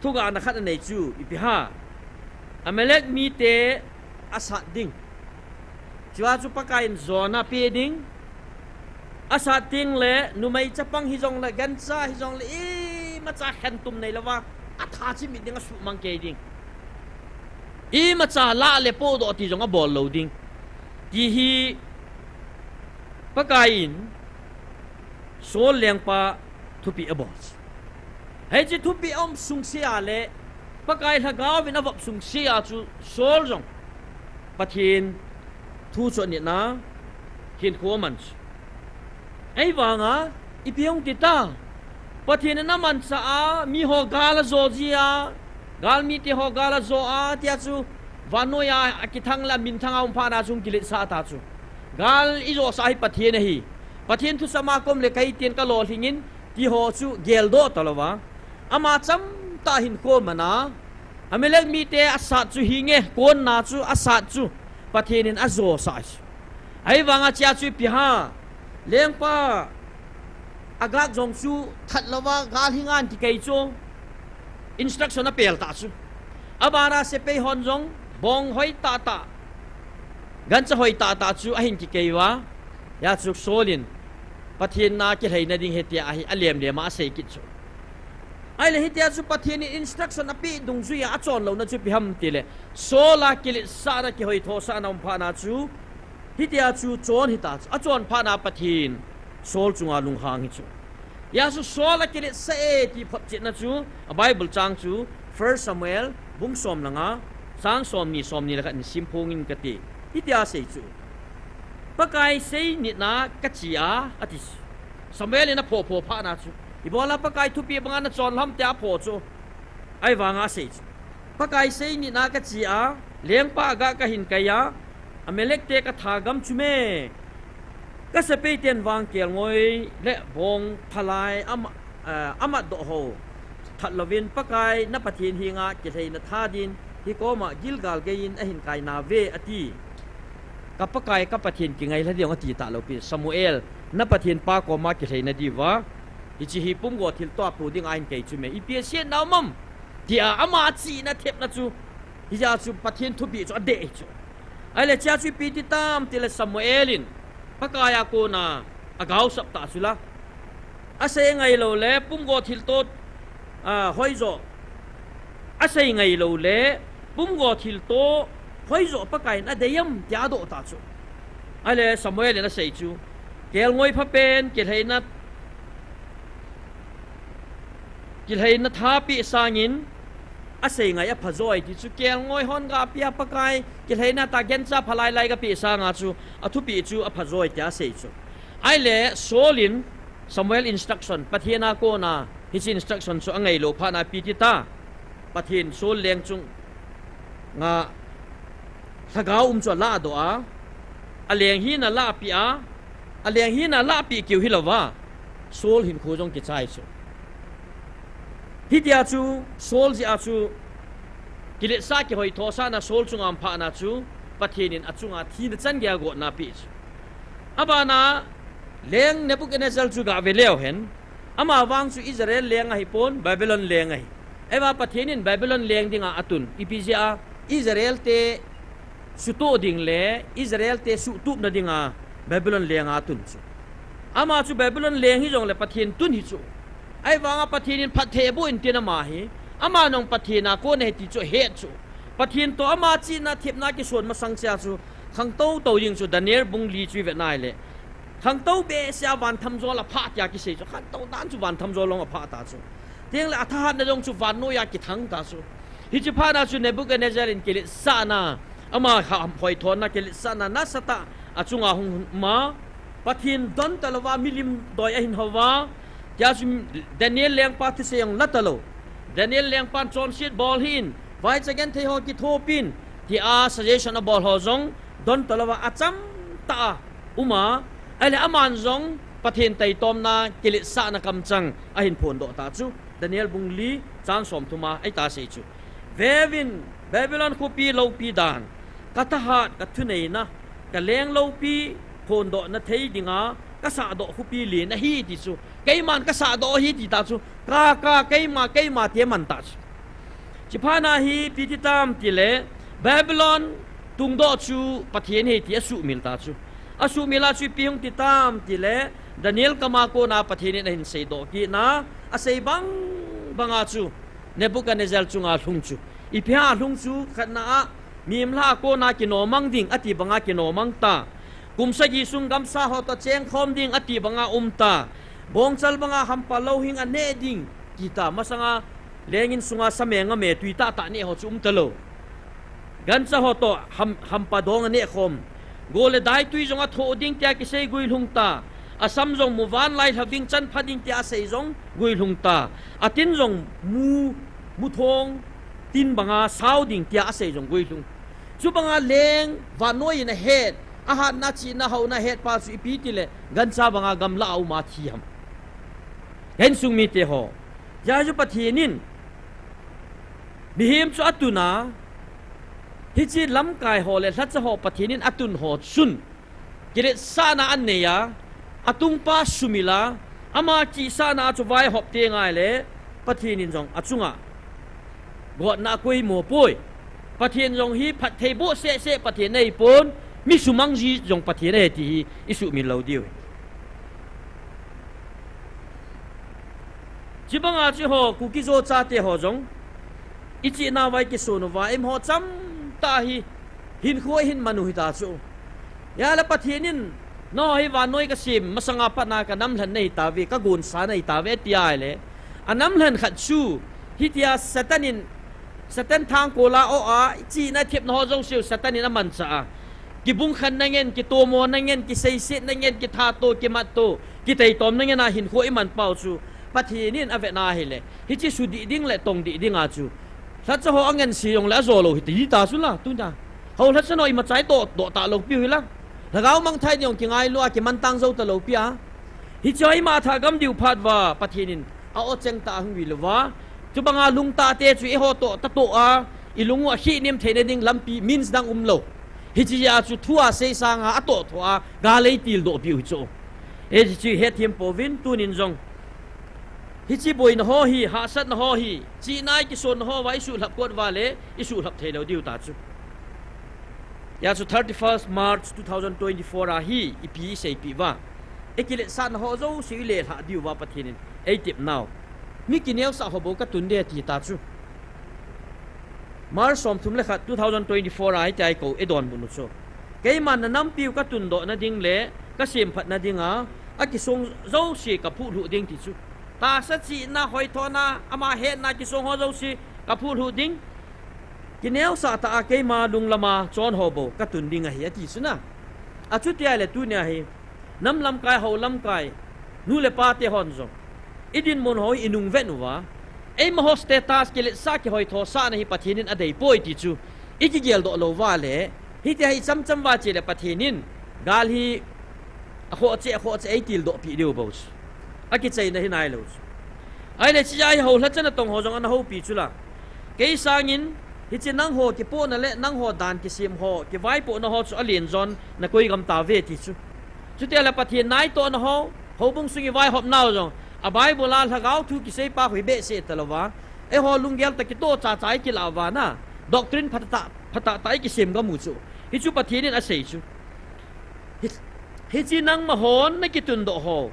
thugahna khat anei chu ipi ham. Amalek mite asat ding. Chua chu Pakai in jona pe ding. Asat tengle numei chapang hijongle, gancha hijongle, imacha khentum neilouva atha chimit ding, asuhmang kei ding. Imacha lah le pohdoh ti jong abol lou ding. Ti hi Pakai in Saul lengpa thupeh abol chu. Hiche thupeh aum sungsea le Pakai lhagao vin avop sungsea chu Saul jong Pathen thu chu anitna hinkho aman chu. Ahivanga ipi hung tita, Pathen in amanchah a miho gal ajo jia, galmite ho gal ajo a tia chu vannoiya akithang le aminthang a um phatna chu hung kiletsah ta chu. Gal ijosah hi Pathen ahi. Pathen thusama kom le kaiten kalolhingin tiho chu geldoh talouva, ama chamtah hinkho mana, Amalek mite asat chu hinge, konna chu asat chu Pathen in ajosah chu. Ahivanga chia chu ipi ham. Lengpa Agag jong chu that louva gal hi ngan kikei chu. Instruction apel ta chu. Abana sepai hon jong bong hoi tahtah, gancha hoi tahtah chu ahin kikei uva. Hia chu Saul in Pathen na kilheina ding ahi tia ahi alemlem a asei kit chu. Ahile hitia chu Pathen in instruction apeh dungjuia achon louna chu ipi ham tile, Saul a kiletsahna kihoithosahna um phatna chu, hitia chu chon hita chu. Achon phatna Pathen Saul chunga lunghang hi chu. Hia chu Saul akiletsah e ti photchetna chu, a Bible chang chu, First Samuel bung som le nga, chang somni, somni le khat in simphong in kati. Hitia asei chu. Pakai sei nitna kache a, ati. Samuel in apho pho phatna chu. Ibola Pakai thupeh banga nachon lham tia apho chu. Ahivanga asei chu. Pakai sei nitna kache a, lengpa Agag kahin kai a, Amalek te katha gam chu me. Kasepai ten vang kelngoi le bong phalai ama, eh, amat doh ho that louvin Pakai na Pathen henga kilheina tha din hikoma Gilgal geiyin ahin kai nauve ati. Ka Pakai ka Pathen kingailha ding ati talou pi. Samuel, na Pathen pa koma kilheina diuva hiche hi pumgo thilto apo dinga ahin kai chu me. Ipi asei nau mam. Tia ama chihna thepna chu. Hijeh chu Pathen thupeh chu adei chu. Ahile chia chu ipi ti tam tile Samuel in Pakai a kona agaosap ta chu la. Asei ngailou le pumgo thilto, a, hoijo. Asei ngailou le pumgo thilto hoijo Pakai in adei am tia adoh ta chu. Ahile Samuel in asei chu. Kelngoi phapen kilheina kilheina tha peh sangin, asei ngai apha joi ti chu kelngoi hon ga pia Pakai, kilheina tha gancha phalai lai ga peh sanga chu, athupeh chu apha joi tia asei chu. Ahile Saul in Samuel instruction, Pathen a kona, hiche instruction chu angailou phatna ipi ti ta. Pathen Saul leng chunga lhagao um chu aladoh a, aleng hina alahpeh a, aleng hina alahpeh keu hilouva, Saul hinkho jong kichai chu. Hitia chu, Saul jeh a chu, kiletsah kihoithosahna Saul chunga um phatna chu, Pathen in achunga thina chan geiya gotna apeh chu. Abana, leng Nebuchadnezzar chu gave leu hen, ama vang chu Israel leng ahipon, Babylon leng ahi. Ahivang Pathen in Babylon leng dinga atun, ipi jeh a, Israel te sutoh ding le, Israel te suhtupna dinga, Babylon lenga atun chu. Ama chu Babylon leng hijongle Pathen tun hi chu. Ahivanga Pathen in phatthei aboh intin ama hi, ama jong Pathen a kon ahi ti chu ahet chu. Pathen toh ama chihna thepna kison masang sea chu, khangtou tou ding chu Daniel bung li chu ivet nai le. Khangtou behsea vanthamjol aphah tia kisei chu, khangtou dan chu vanthamjol jong aphah ta chu. Tengle athahatna jong chu vannoiya kithang ta chu. Hiche phatna chu Nebuchadnezzar in kiletsahna, ama hoithonna kiletsahna nasatah achunga hung um a, Pathen don talouva milim doi ahin houva, tia chu Daniel lengpa thusei jong la talou. Daniel lengpan chonset bol hih in, vaicha genthei ho kithopin, tia suggestion abol ho jong don talouva achamtah a um a, ahile aman jong Pathen taitomna kiletsahna kamchang ahin phondoh ta chu. Daniel bung li chang somthum a eita sei chu. Veuvin, Babylon khopi loupi dan, kathahat, kathuneina, kaleng loupi phondohna thei dinga kasahdoh khopi len ahi ti chu. Keiman kasahdoh ahi ti ta chu. Ka, ka, keima, keima ti aman ta chu. Hiche phatna hi ipi ti tam tile, Babylon tungdoh chu Pathen ahi ti asuhmil ta chu. Asuhmil a chu ipi hung ti tam tile, Daniel kama kona Pathen in ahin seidoh kitna, asei bang banga chu Nebuchadnezzar chunga lhung chu. Ipi ham alhung chu, khatna a, mihemlha a kona kinomang ding ati banga kinomang ta. Kum sagi sung gamsa ho toh chengkhom ding ati banga um ta. Bongchal banga hampa louhing aneh ding, ti ta. Masanga leng in sunga sameng ame tui tahtah neh ho chu um talou. Gancha ho toh ham, hampa dong aneh khom. Go le dai tui jong athoh ding tia kisei guilhung ta. Asam jong muvanlai lhaving chanpha ding tia asei jong guilhung ta. Atin jong mu, muthong tin banga sao ding tia asei jong guilhung. Chubanga leng vannoi in ahet, ahatna chihna houna ahet pa chu ipi tile, gancha banga gamla a um a thi ham. Insung mite ho. Hijeh chun Pathen in mihem chu atun a, Hiche lamkai ho le lhacha ho Pathen in atun ho chun kiletsahna anei a, atungpa sumil a, ama chihsahna chu vaihop teng ahile Pathen in jong achunga gotna akoimo poi. Pathen jong hi phattheiboh sehseh Pathen ahipon, mi sumang ji jong Pathen ahi ti hi isuhmil lou diu ahi. Chubanga chu eiho Kuki-Zo chate ho jong ichihna uva ikison uva, eiho chamtah hi hinkho ihin man u hita chu. Ahile Pathen in, nangho hi vannoi kasem masanga pat a kanamlhen nahitauve, kagonsa nahitauve, ati ahile, anamlhen khat chu hitia Satan in, Satan thangkol a o a, ichihna thepna ho jouse u Satan in amanchah a, kibungkhenna ngen, kitomona ngen, kiseisetna ngen, kithato, kimatto, kiteitomna ngen a hinkho iman pau chu Pathen in avetna ahile, hiche sudih ding le tongdih dinga chu lhacha ho angense jongle ajo lou hita, hita chula, tunia hou lhacha ho imacha itoh doh talou piu hila, lhagao mangthah ding jong kingailua, kimantang jou talou pi a, hiche ho ima thagam diu phat uva Pathen in a-o chengtah a hung vil uva, chubanga lungtahte chu eiho toh tatoh a, ilung u akhihnem theina ding lampi means dang umlou. Hiche jeh a chu thu asei sanga atoh thoh a gal eitildoh piu hichu. Hiche chu hethem pouvin, tunin jong hiche boina ho hi, hahsatna ho hi, chihna ikisonna ho uva isuhlhap kot uva le isuhlhap theilou diu ta chu. Hijeh chun thirty-first March two thousand twenty-four a hi ipi iseipeh uva, ikiletsahna ho jouse ilelhah diu va Pathen in eitepnau, mi kineosah ho bou katun ding ati ta chu. March somthum le khat, two thousand twenty-four a hitia eikou, eidonbut u chu, keiman nanampiu katundohna ding le kasemphatna dinga akisong jouse kaphuhlhuh ding ti chu. Tahsa chihna, hoithona, ama hetna kisong ho jouse kaphuhlhuh ding. Kineosah tah a keima lunglam a chon ho bou katun ding ahi ati chu na. Achuti ahile tunia hi nam lamkai, hou lamkai, nu le pate hon jong idinmun ho hi inungvet uva, eimaho status, kiletsah, kihoithosahna hi Pathen in adeipoi ti chu ikigeldoh lou uva le, hitia hi ichamcham uva chele Pathen in gal hi akhoh cheh, akhoh cheh eitildohpeh diu bou chu, akichaina hi nailou chu. Ahile hiche a hi hou lhacha natong ho jong ana houpi chula, kei sangin hiche nangho kipohna le nangho dan kisem ho, kivaipohna ho chu alen jon nakoi gam tauve ti chu. Chuti ahile Pathen naitohna ho, houbung sung ivaihopnau jong a Bible a lhagao thu kiseipa khu ibehseh talouva, eiho lunggel tah kitoh chacha ikilah uva na, doctrine phatah, phatah tah ikisem gam u chu, hichu Pathen in asei chu. Hi, hiche nangmahon nakitundoh ho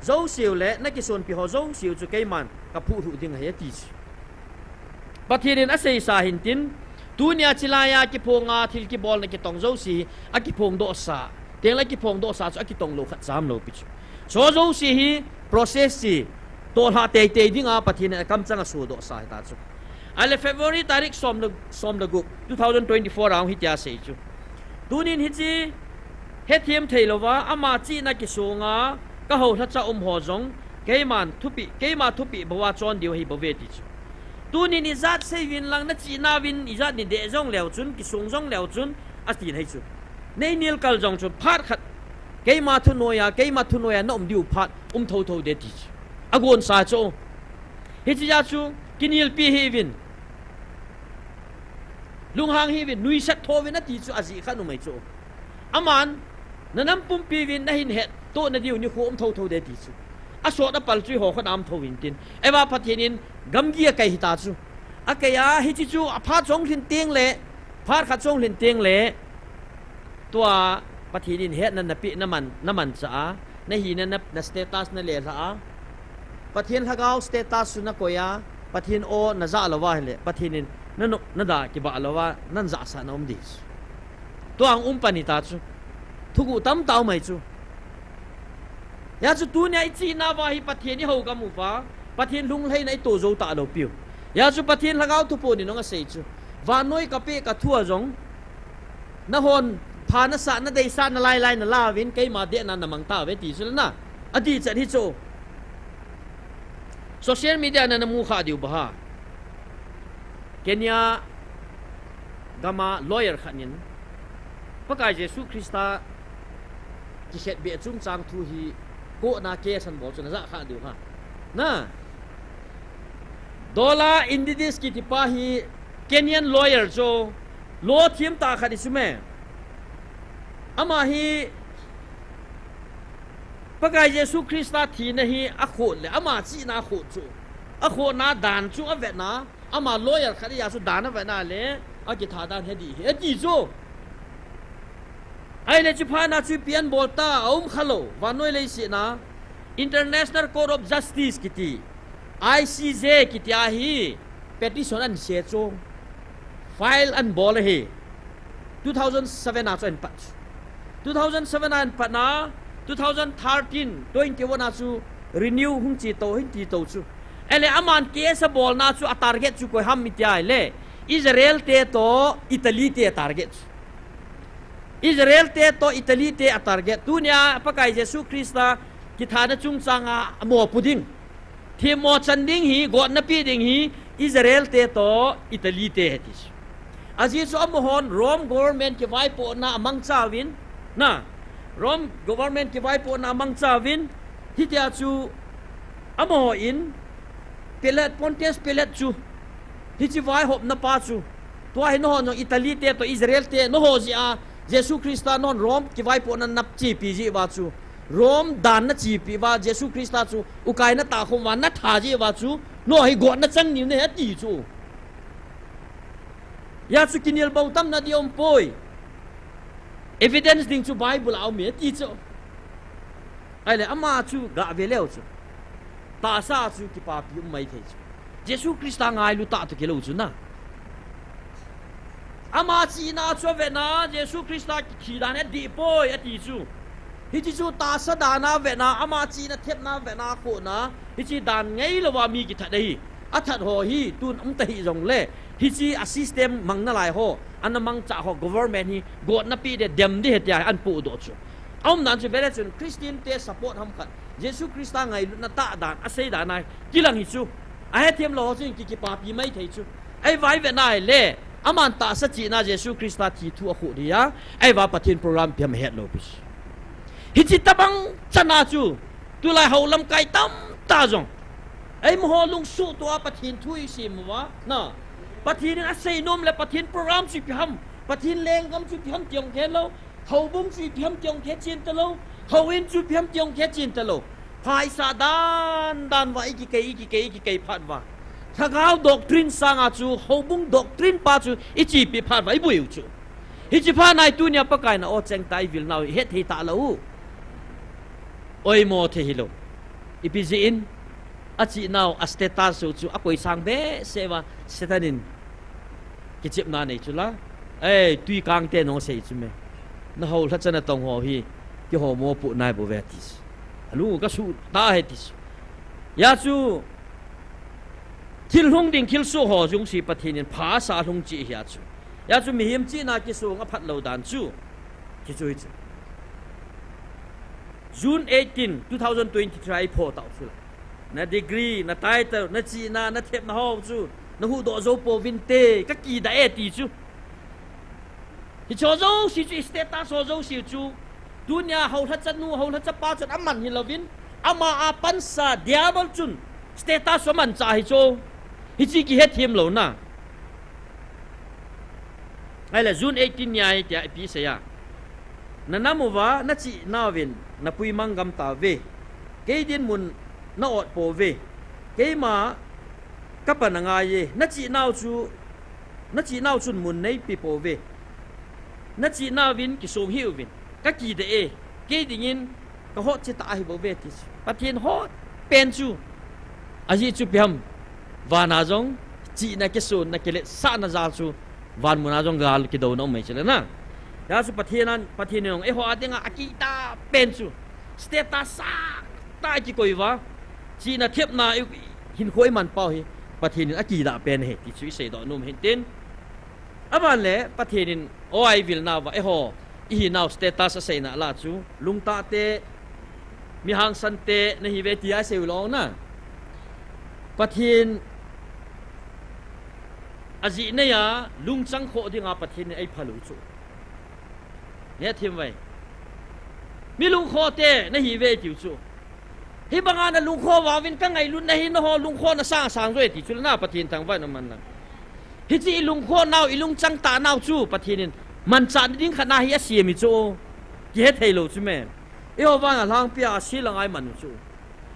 jouseu le nakisonpi ho jouseu chu keiman kaphuhlhuh ding ahi ati chu. Pathen in aseisa hintin, tunia chilai a kiphonga thil kibolna kitong jouse hi akiphongdohsa, tengle akiphongdohsa chu akitong lou khat cha umlou pi chu. Chu jouse hi process hi tohlhah teitei dinga Pathen in akamchang asodohsa hita chu. Ahile February tarik som le, som le gup, two thousand twenty-four a hung hitia asei chu. Tunin hiche hethem theilouva, ama chihna kisonga kahou lhacha um ho jong keiman thupeh, keima thupeh bouva chon diu ahi bouve ti chu. Tunin ijat seiuvin lang, nachihnauvin ijat nideh jong leu chun, kisong jong leu chun, atin ahi chu. Neinel kal jong chun phat khat keima thunoiya, keima thunoiya naum diu phat um thouthou de ti chu. Agonsa chu. Hiche jeh a chu kinelpi hih uvin, lunghang hih uvin, nuisat tho uvin ati chu ajeh khat um ahi chu. Aman, nanam pumpi uvin nahin hettohna diu nikho um thouthou de ti chu. Asot apal chu eiho khut a um thou intin, eiva Pathen in gamgi akai hita chu. Akai a, hiche chu aphat chu hung lhin tengle, phat khat chu hung lhin tengle, tua Pathen in hetna napeh, naman, namanchah a, nahina, na, na status nalelhah a, Pathen lhagao status chu nakoi a, Pathen o najah louva ahile Pathen in nanop, nadah kibah louva nanjahsah na um ding chu. Tua hung um pan hita chu. Thuguh tamtah um ahi chu. Hijeh chun tunia ichihnauva hi Pathen ihou gam uva, Pathen lunglhaina ito jou talou piu. Hijeh chun Pathen lhagao thuphon in hung asei chu, vannoi kapeh kathua jong, nahon pha nasah, nadeisah nalailai nalauvin keima dehna namang tauve ti chu le na. Adihchet hi chu. Social media nana mukhah diu bou ham? Kenya gama lawyer khat in Pakai Jesu Christa kikhetbeh chungchang thu hi court a case anabol chu najah khah diu ham? Na, Dola Indidis kitipa hi Kenyan lawyer chu Lo thim ta khat i chu me. Ama hi Pakai Jesu Krista thina hi a khut le ama chihna a khut chu. A khutna dan chu a vetna, ama lawyer khat i a chu dan a vetna le a kitha dan he di hi a ti chu. Ai le chu phana chu pian bol ta a um kha lo, vannoi lei sihna International Court of Justice kiti, I C J kiti a hi petition an se chu. File an bol ahi. Two thousand seven a chu an pat. Two thousand seven a an patna, two thousand thirteen, twenty-one a chu renew hung chi to, hin ti to chu. Ele aman case a bolna chu a target chu koi ham i ti a le, Israel te to Italy te a target chu. Israel te to Italy te a target. Tunia Pakai Jesu Krista kithana chungchanga a mopu ding, themmo chan ding hi, gotna pi ding hi Israel te to Italy te he ti chu. Ajeh chu amahon Rome government kivaipohna a mangcha uvin, na, Rome government kivaipohna a mangcha uvin, hitia chu amaho in Pilate, Pontius Pilate chu, hiche vaihopna pa chu, tua hi nahon jong Italy te to Israel te naho jeh a, Jesu Krista nahon Rome kivaipohna nap chepi jeh uva chu, Rome dan na chepi uva, Jesu Krista chu ukai na tahkhum uva na that jeh uva chu, naho hi gotna chang niu na he ti chu. Hia chu kinel bou tam na di um poi. Evidence ding chu Bible a um e ti chu. Ahile ama chu ga ve leu chu, tahsa chu kipapi um mai thei chu. Jesu Krista ngailu tah toh kilou chu na. Ama chihna chu a vetna, Jesu Krista kithi dan a dih poi a ti chu. Hiche chu tahsa dan a vetna, ama chihna thepna vetna a khutna, hiche dan ngei louva mi kithat ahi. A that ho hi tun um ta hih jongle, hiche a system mang nalai ho, ana mangcha ho, government hi gotna pe ding, dem ding ahi tia an podoh chu. A umdan chu vele chun Christian te support ham khat, Jesu Krista ngailutna tah dan, a sei dan a kilang hi chu. A hethem lou ho chun ki, kipapi mai thei chu. Ahivang i vet na ahile, aman tahsa chihna Jesu Krista thi thu a khut hi a, ahivang Pathen program ipi ham a het lou pi chu. Hiche tabang chan a chu, tulai ho lamkai tamtah jong, eimaho lungsuhtoh a Pathen thu i sim uva, na, Pathen in a seinom le Pathen program chu ipi ham, Pathen lenggam chu ipi ham ti jong khen lou, houbung chu ipi ham ti jong khe chen talou, houin chu ipi ham ti jong khe chen talou. Phaisa dan dan uva i kikei, i kikei, i kikei phat uva, Lhagao doctrine sanga chu houbung doctrine pa chu i chepi phat uva i boi u chu. Hiche phat nai tunia Pakai in a o cheng ta i vil nau i het thei talou u. Oimo thei hilou. Ipi jeh in, a chihnau, a status u chu a koi sang behseh uva, Satan in kichepna nei chu la. Ei, tui kang te nong sei chu me. Na houlhacha na tong ho hi, keiho mopoh nai bou ve ti chu. A lung u ka suh ta ahi ti chu. Hia chu, thil lhung ding thilsoh ho jong chu Pathen in pha sa lhung cheh ahi chu. Hia chu mihem chihna kisong a phat lou dan chu. Hichu hichu. June eighteen, two thousand twenty-three a i phoh tau chu la. Na degree, na title, na chihna, na thepna ho chu na huhdoh jou pouvinte, ka kidah e ti chu. Hiche ho jouse chu, status ho jouse chu, tunia houlhacha nu, houlhacha pa chun aman hilouvin, ama a pansa Diabol chun status chu amanchah ahi chu. Hiche kihethem louna. Ahile June eighteen ni ahi tia ipi sei a. Na nam uva na chihnauvin na puimang gam tauve. Kei dinmun na ot pouve. Keima ka pan angaiye. Na chihnau chu, na chihnau chun mun nei pe pouve. Na chihnauvin kisong hih uvin. Ka kidah e. Kei dingin ka hot cheh tah ahi bouve ti chu. Pathen hot pen chu. Ajeh chu ipi ham. Vana jong chihna kisonna kiletsahna jal chu, van muna jong gal kidouna um mai chu le na. Hia chu Pathen in, Pathen in jong eiho a dinga akidah pen chu, status sangtah a kikoi uva, chihna thepna i hinkho i man pau hi Pathen in akidah pen ahi ti chu i seidoh nom hin tin. Aban le Pathen in o a i vil nauva eiho i hinau status a seina lah chu, lungtah te, mi hangsan te na hi ve ti a i sei u lou na. Pathen a jih nei a lungchang khoh dinga Pathen in ei phal u chu. Hethem uve. Mi lungkhoh te na hi ve tiu chu. Hibanga na lungkhoh uva uvin ka ngailutna hi nangho lungkhohna sang sang jo e ti chu le na, Pathen thangvah in um hen lang. Hiche i lungkhoh nau, i lungchang tah nau chu Pathen in manchah nading khat na hi asem hi chu. Kihe thei lou chu me. Eiho vang a lhangpi a ase langa i man u chu.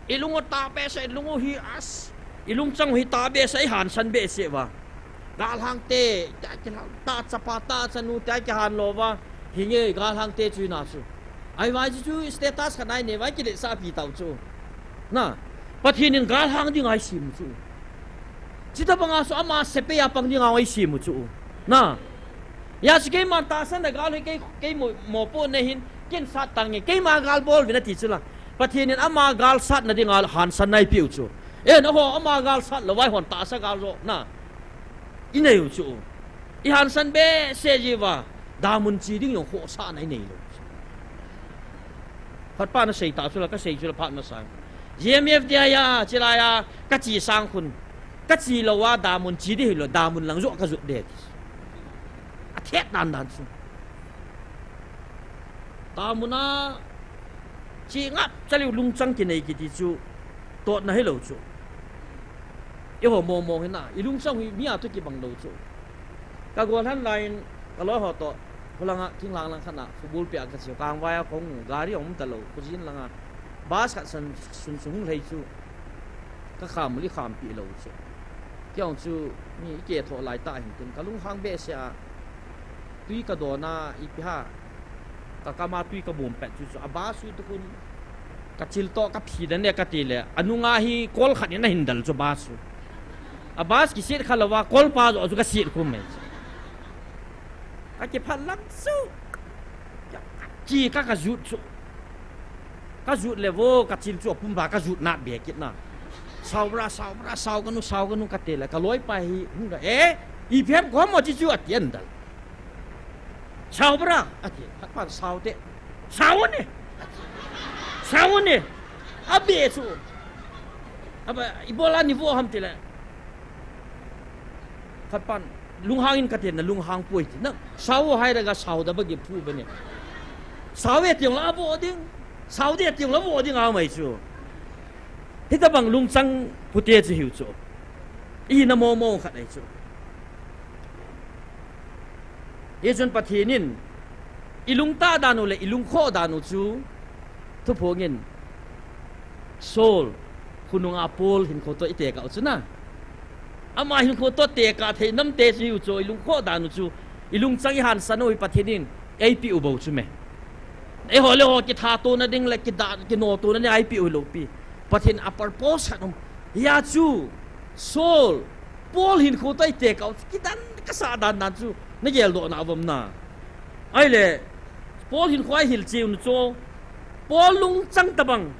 I lung u tah behseh, i lung u hi as, i lungchang u hi tah behseh, i hansan behseh uva. Galhang te, ta kilhang, ta chapa, ta chanu, ta kihan lou uva. Hinge galhang te chu hina chu. Ahivang chu chu status khat na i nei uva, i kiletsah pi tau chu. Na, Pathen in galhang dinga eisem u chu. Chuti banga chu ama sepai a pang dinga eisem u chu. Na. Hijeh chun keiman tahsan a gal hi kei, kei mo, mopohna hin, ken sat tange, keima gal bol uvin ati chu la. Pathen in ama gal satna dinga hansanna eipeh u chu. Eiho, ama gal sat lou uva eihon tahsa gal joh na i nei u chu. I hansan behseh jeh uva, damun che ding jong khohsahna i nei lou chu. Phat pa na sei ta chu la, ka sei chu la phat masa. G M F D I a, chulai a, ka che sang khun. Ka che lou a, damun che ding hilou, damun lang joh ka jot ding. A thet dan dan chu. Damun a, che ngap cha leu lungchang kinei kiti chu, totna hilou chu. Eiho mong mong hina, i lungchang hi mi a toh kibang lou chu. Ka gollhang lai in, ka loi ho toh, khulanga, thinglhang lang khat na, football pia ka che, kangvai a kong, gari um talou, khojin langa, bus khat san, sun sung lei chu, ka kham u le kham pi lou chu. Kei jong chu, mi i ke tho lai tah hin tin, ka lunghang behseh a, tui ka don a, ipi ham, ka kam a tui ka bom pet chu chu, a bus u tu khun, ka chil toh, ka phi dan le ka ti le, a nunga hi kol khat in a hin dal chu bus u. A bus kiset kha lou a, kol pa joh chu ka set khum e. Ka kiphat lang chu. Ki ka, ka jut chu. Ka jut le vo, ka chil chu a pum ba, ka jut na be kit na. Sao bra, sao bra, sao ka nu, sao ka nu ka ti le, ka loi pa hi, hung ka, eh, ipi ham ko mo chi chu a ti an dal. Sao bra, a ti, khat pan sao te. Sao ne. Sao ne. A be chu. A ba, ibola ni vo ham ti le. Khat pan, lunghang in ka ti na lunghang poi ti na. Sao hai ra ga sao da ba gi phu ba ne. Sao e ti jong la vo ding. Sao de ti jong la vo ding a mai chu. Hitabang lungchang pute chu hiu chu. I na mo mo khat ai chu. Hichun Pathen in, i lungtah dan u le i lungkhoh dan u chu, thuphong in, Saul, khonunga Paul hinkho toh i tekah u chu na. Ama hinkho toh tekah thei nam te chu hiu chu, i lungkhoh dan u chu, i lungchang i hansan u hi Pathen in, eipeh u bou chu me. Eiho le ho kithat tona ding le kidah, kino tona ding a eipeh u lou pi. Pathen a purpose khat um. Hia chu, Saul, Paul hinkho toh i tekah u, kidan kasah dan dan chu, na geldoh na avom na. Ahile, Paul hinkho a i hilchen u chu, Paul lungchang tabang.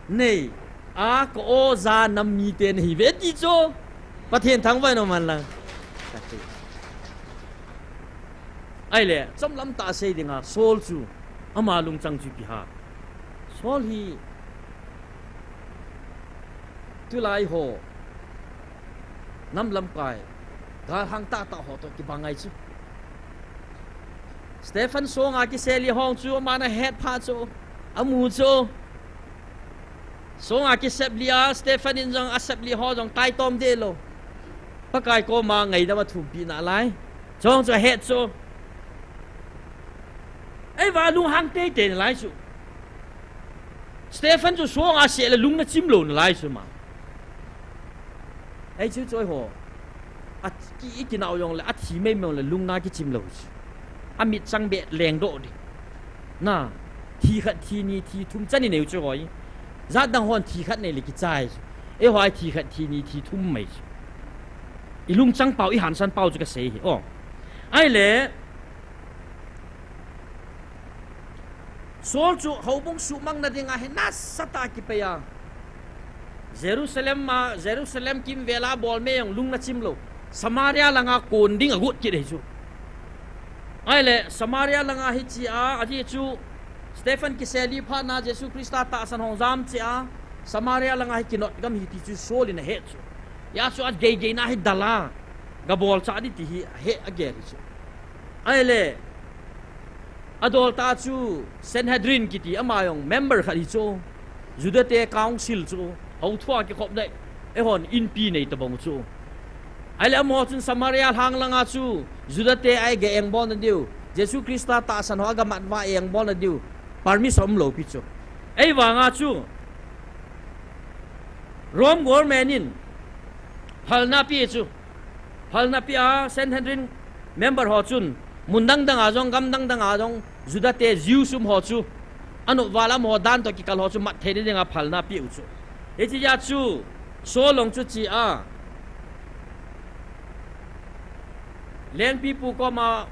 Nei, a ka o ja nam mite na hi uve ti chu, Pathen thangvah in um hen lang. Ahile, chomlam tah sei dinga, Saul chu, ama lungchang chu ipi ham. Saul hi, tulai ho, nam lamkai, galhang tahtah ho toh kibang ngai chu. Stephen songa kiseli ho chu, aman ahet phat chu, amu chu. Songa kisep li a, Stephen in jong asep li ho jong taitom deh lou. Pakai koma ngaidam athumpeh nalai. Chong chu ahet chu. Ahivang lunghang teitei nalai chu. Stephen chu songa seh le lung nachim lou nalai chu ma. Ei chu chu eiho. A ki, i kinau jong le, athi mei mei jong le, lungna kichim lou chu. Amit chang be lengdoh ding. Na, thi khat, thi ni, thi thum chan i neiu chu hoi. Jat dang hon thi khat nei le kichai chu. Eiho a thi khat, thi ni, thi thum mai chu. I lungchang pau, i hansan pau chu kasei hi. O. Ahile, Saul chu houbung suhmang nading ahi nasatah a kipei a. Jerusalem a, Jerusalem kimvel a bol mei jong lung nachim lou. Samaria langa kon ding agot kit ahi chu. Ahile, Samaria langa hiche a, ajeh chu Stephen kiseli phat na Jesu Christa tahsan hung jam cheh a, Samaria langa hi kinot gam ahi ti chu Saul in ahet chu. Hia chu agei gei na hi dal a, gabol chah ding ti hi ahet agel hi chu. Ahile, adol tah chu Sanhedrin kiti ama jong member khat hi chu, Juda te council chu, hou thua kikhop dai, eihon inpi nei tabang chu. Ahile amaho chun Samaria lhang langa chu Juda te a ga engbolna diu, Jesu Christa tahsan ho a ga mat uva engbolna diu permission umlou pi chu. Ahivanga chu Rome government in phalna pe chu. Phalna pe a Sanhedrin member ho chun mun dang dang a jong, gam dang dang a jong, Juda te, Jews um ho chu, anop val amaho dan toh kikal ho chu mat theina dinga phalna pe u chu. Hiche jeh a chu Saul jong chu che a, lengpipu koma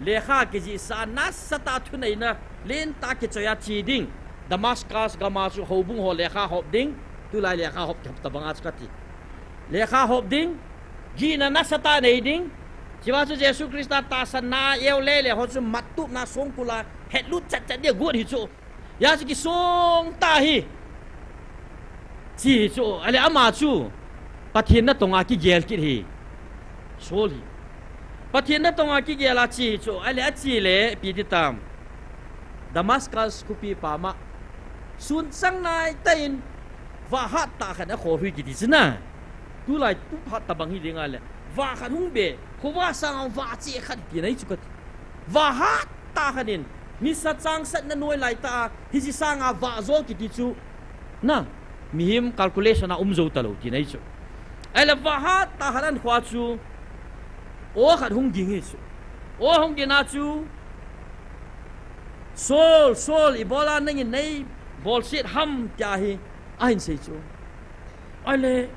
lekha kijihsah a, nasatah a thuneina lentah kichoi a che ding, Damascus gam a chu houbung ho lekha hop ding, tulai lekha hop kihop tobang a chu kati. Lekha hop ding, gihna nasatah a nei ding, chua chu Jesu Christa tahsanna a eu lele ho chu mattupna songkul a hetlut chat chat dia got hi chu. Hijeh a chu kisong tah hi. Che hi chu, ahile ama chu Pathen natong a kigel kit hi. Saul hi. Pathen natong a kigel a che hi chu, ahile ache le ipi ti tam. Damascus khopi pam a sun chang nai tah in vah hat tah khat in akholhui kiti chu na. Tulai tu phat tobang hi ding ahile, vah khat hung be, khovah sang a vah che khat tina hi chu kati. Vah hat tah khat in, nisa changsatna noi lai tah a, hiche sang a vah jo kiti chu, na, mihem calculation a um jou talou tina hi chu. Ahile vah hat tah khat ahin kho a chu, aw khat hung ging hi chu. Aw hung ging a chu, Saul, Saul, ibola nangin nei bolset ham tia hi ahin sei chu. Ahile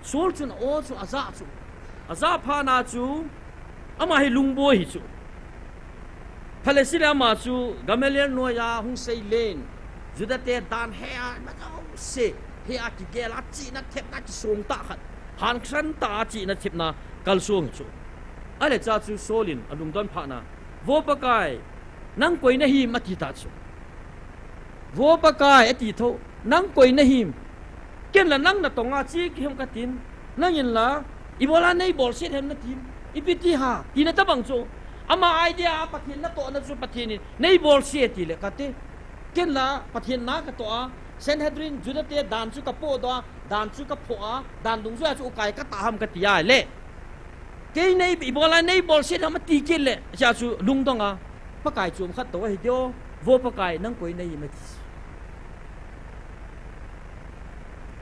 Saul chun aw chu aja chu. Aja phat na chu, ama hi lungboi hi chu. Phalesile ama chu Gamaliel noiya hung seilen, Juda te dan he a, ma jouse he a kigel a, chihna thepna kisong tah khat, hanksan tah a chihna thepna kalsong hi chu. Ahile chua chu Saul in alungdon phat na, Vo Pakai, nang koi nahim, ati ta chu. Vo Pakai, ati tho, nang koi nahim? Ken la nang natong a che kit ham katin, nangin la ibola nei bolset ham natim? Ipi ti ham? Tina tobang chu. Ama idea a Pathen natohna chu Pathen in nei bolset tile kati. Ken la Pathen na katoh a, Sanhedrin, Juda te dan chu kapohdoh a, dan chu kaphoh a, dan dungjuia chu ukai katah ham kati ahile, kei nei, ibola nei bolset ham ati kit le, chua chu lungdong a, Pakai chom khat tou ahi tio, Vo Pakai, nang koi nahim, ati.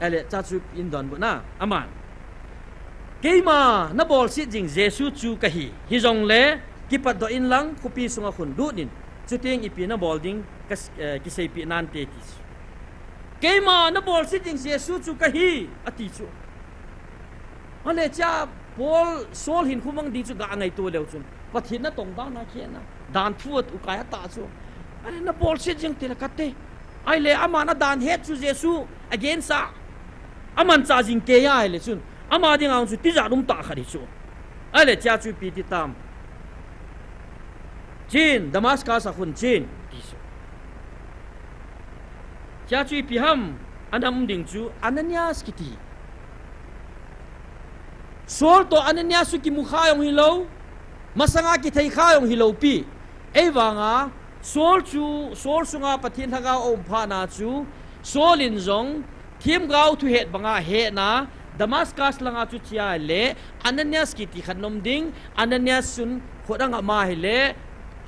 Ahile chua chu in donbutna, aman, Keima nabolset jing Jesu chu kahi, hijongle kipatdoh inlang khopi sunga khun lut in, chuteng ipi nabol ding ka, eh, kiseipeh nante, ati chu. Keima nabolset jing Jesu chu kahi, ati chu. Ahile chua Paul, Saul hinkho mang ding chu ga ngaito leu chun, Pathen natong dan a kihena, dan thu a ukai atah chu. Ahile nabolset jing tile kati. Ahile aman adan het chu Jesu against a amanchah jing kei ahile chun, ama dinga chu tijat umtah khat hi chu. Ahile chua chu ipi ti tam. Chen, Damascus a khun chen, ti chu. Chua chu ipi ham, anam um ding chu Ananias kiti. Saul toh Ananias chu kimu kha jong hilou, masanga kithei kha jong hilou pi. Ahivanga Saul chu, Saul sunga Pathen lhagao aum phat na chu, Saul in jong themgao thuhet banga hetna, Damascus langa chu che ahile, Ananias kiti khat nom ding, Ananias chun khut angap ma ahile,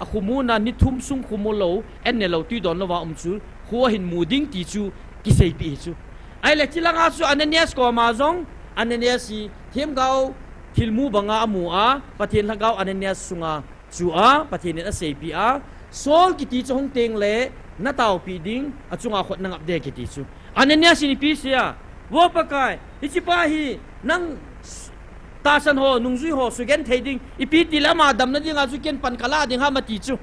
akhomu na ni thum sung khomu lou, an ne lou, twi don louva um chu, kho ahin mu ding ti chu kiseipeh hi chu. Ahile, che langa chu Ananias koma jong, Ananias hi themgao thilmu banga amu a, Pathen lhagao Ananias sunga chu a, Pathen in aseipeh a, Saul kiti chu hung tengle, nataopeh ding, achunga khut nangap ding kiti chu. Ananias in ipi asei a, Vo Pakai, hichepa hi nang tahsan ho, nungjui ho sugenthei ding, ipi tile ama damna dinga chu ken pan kalah ding ham, ati chu.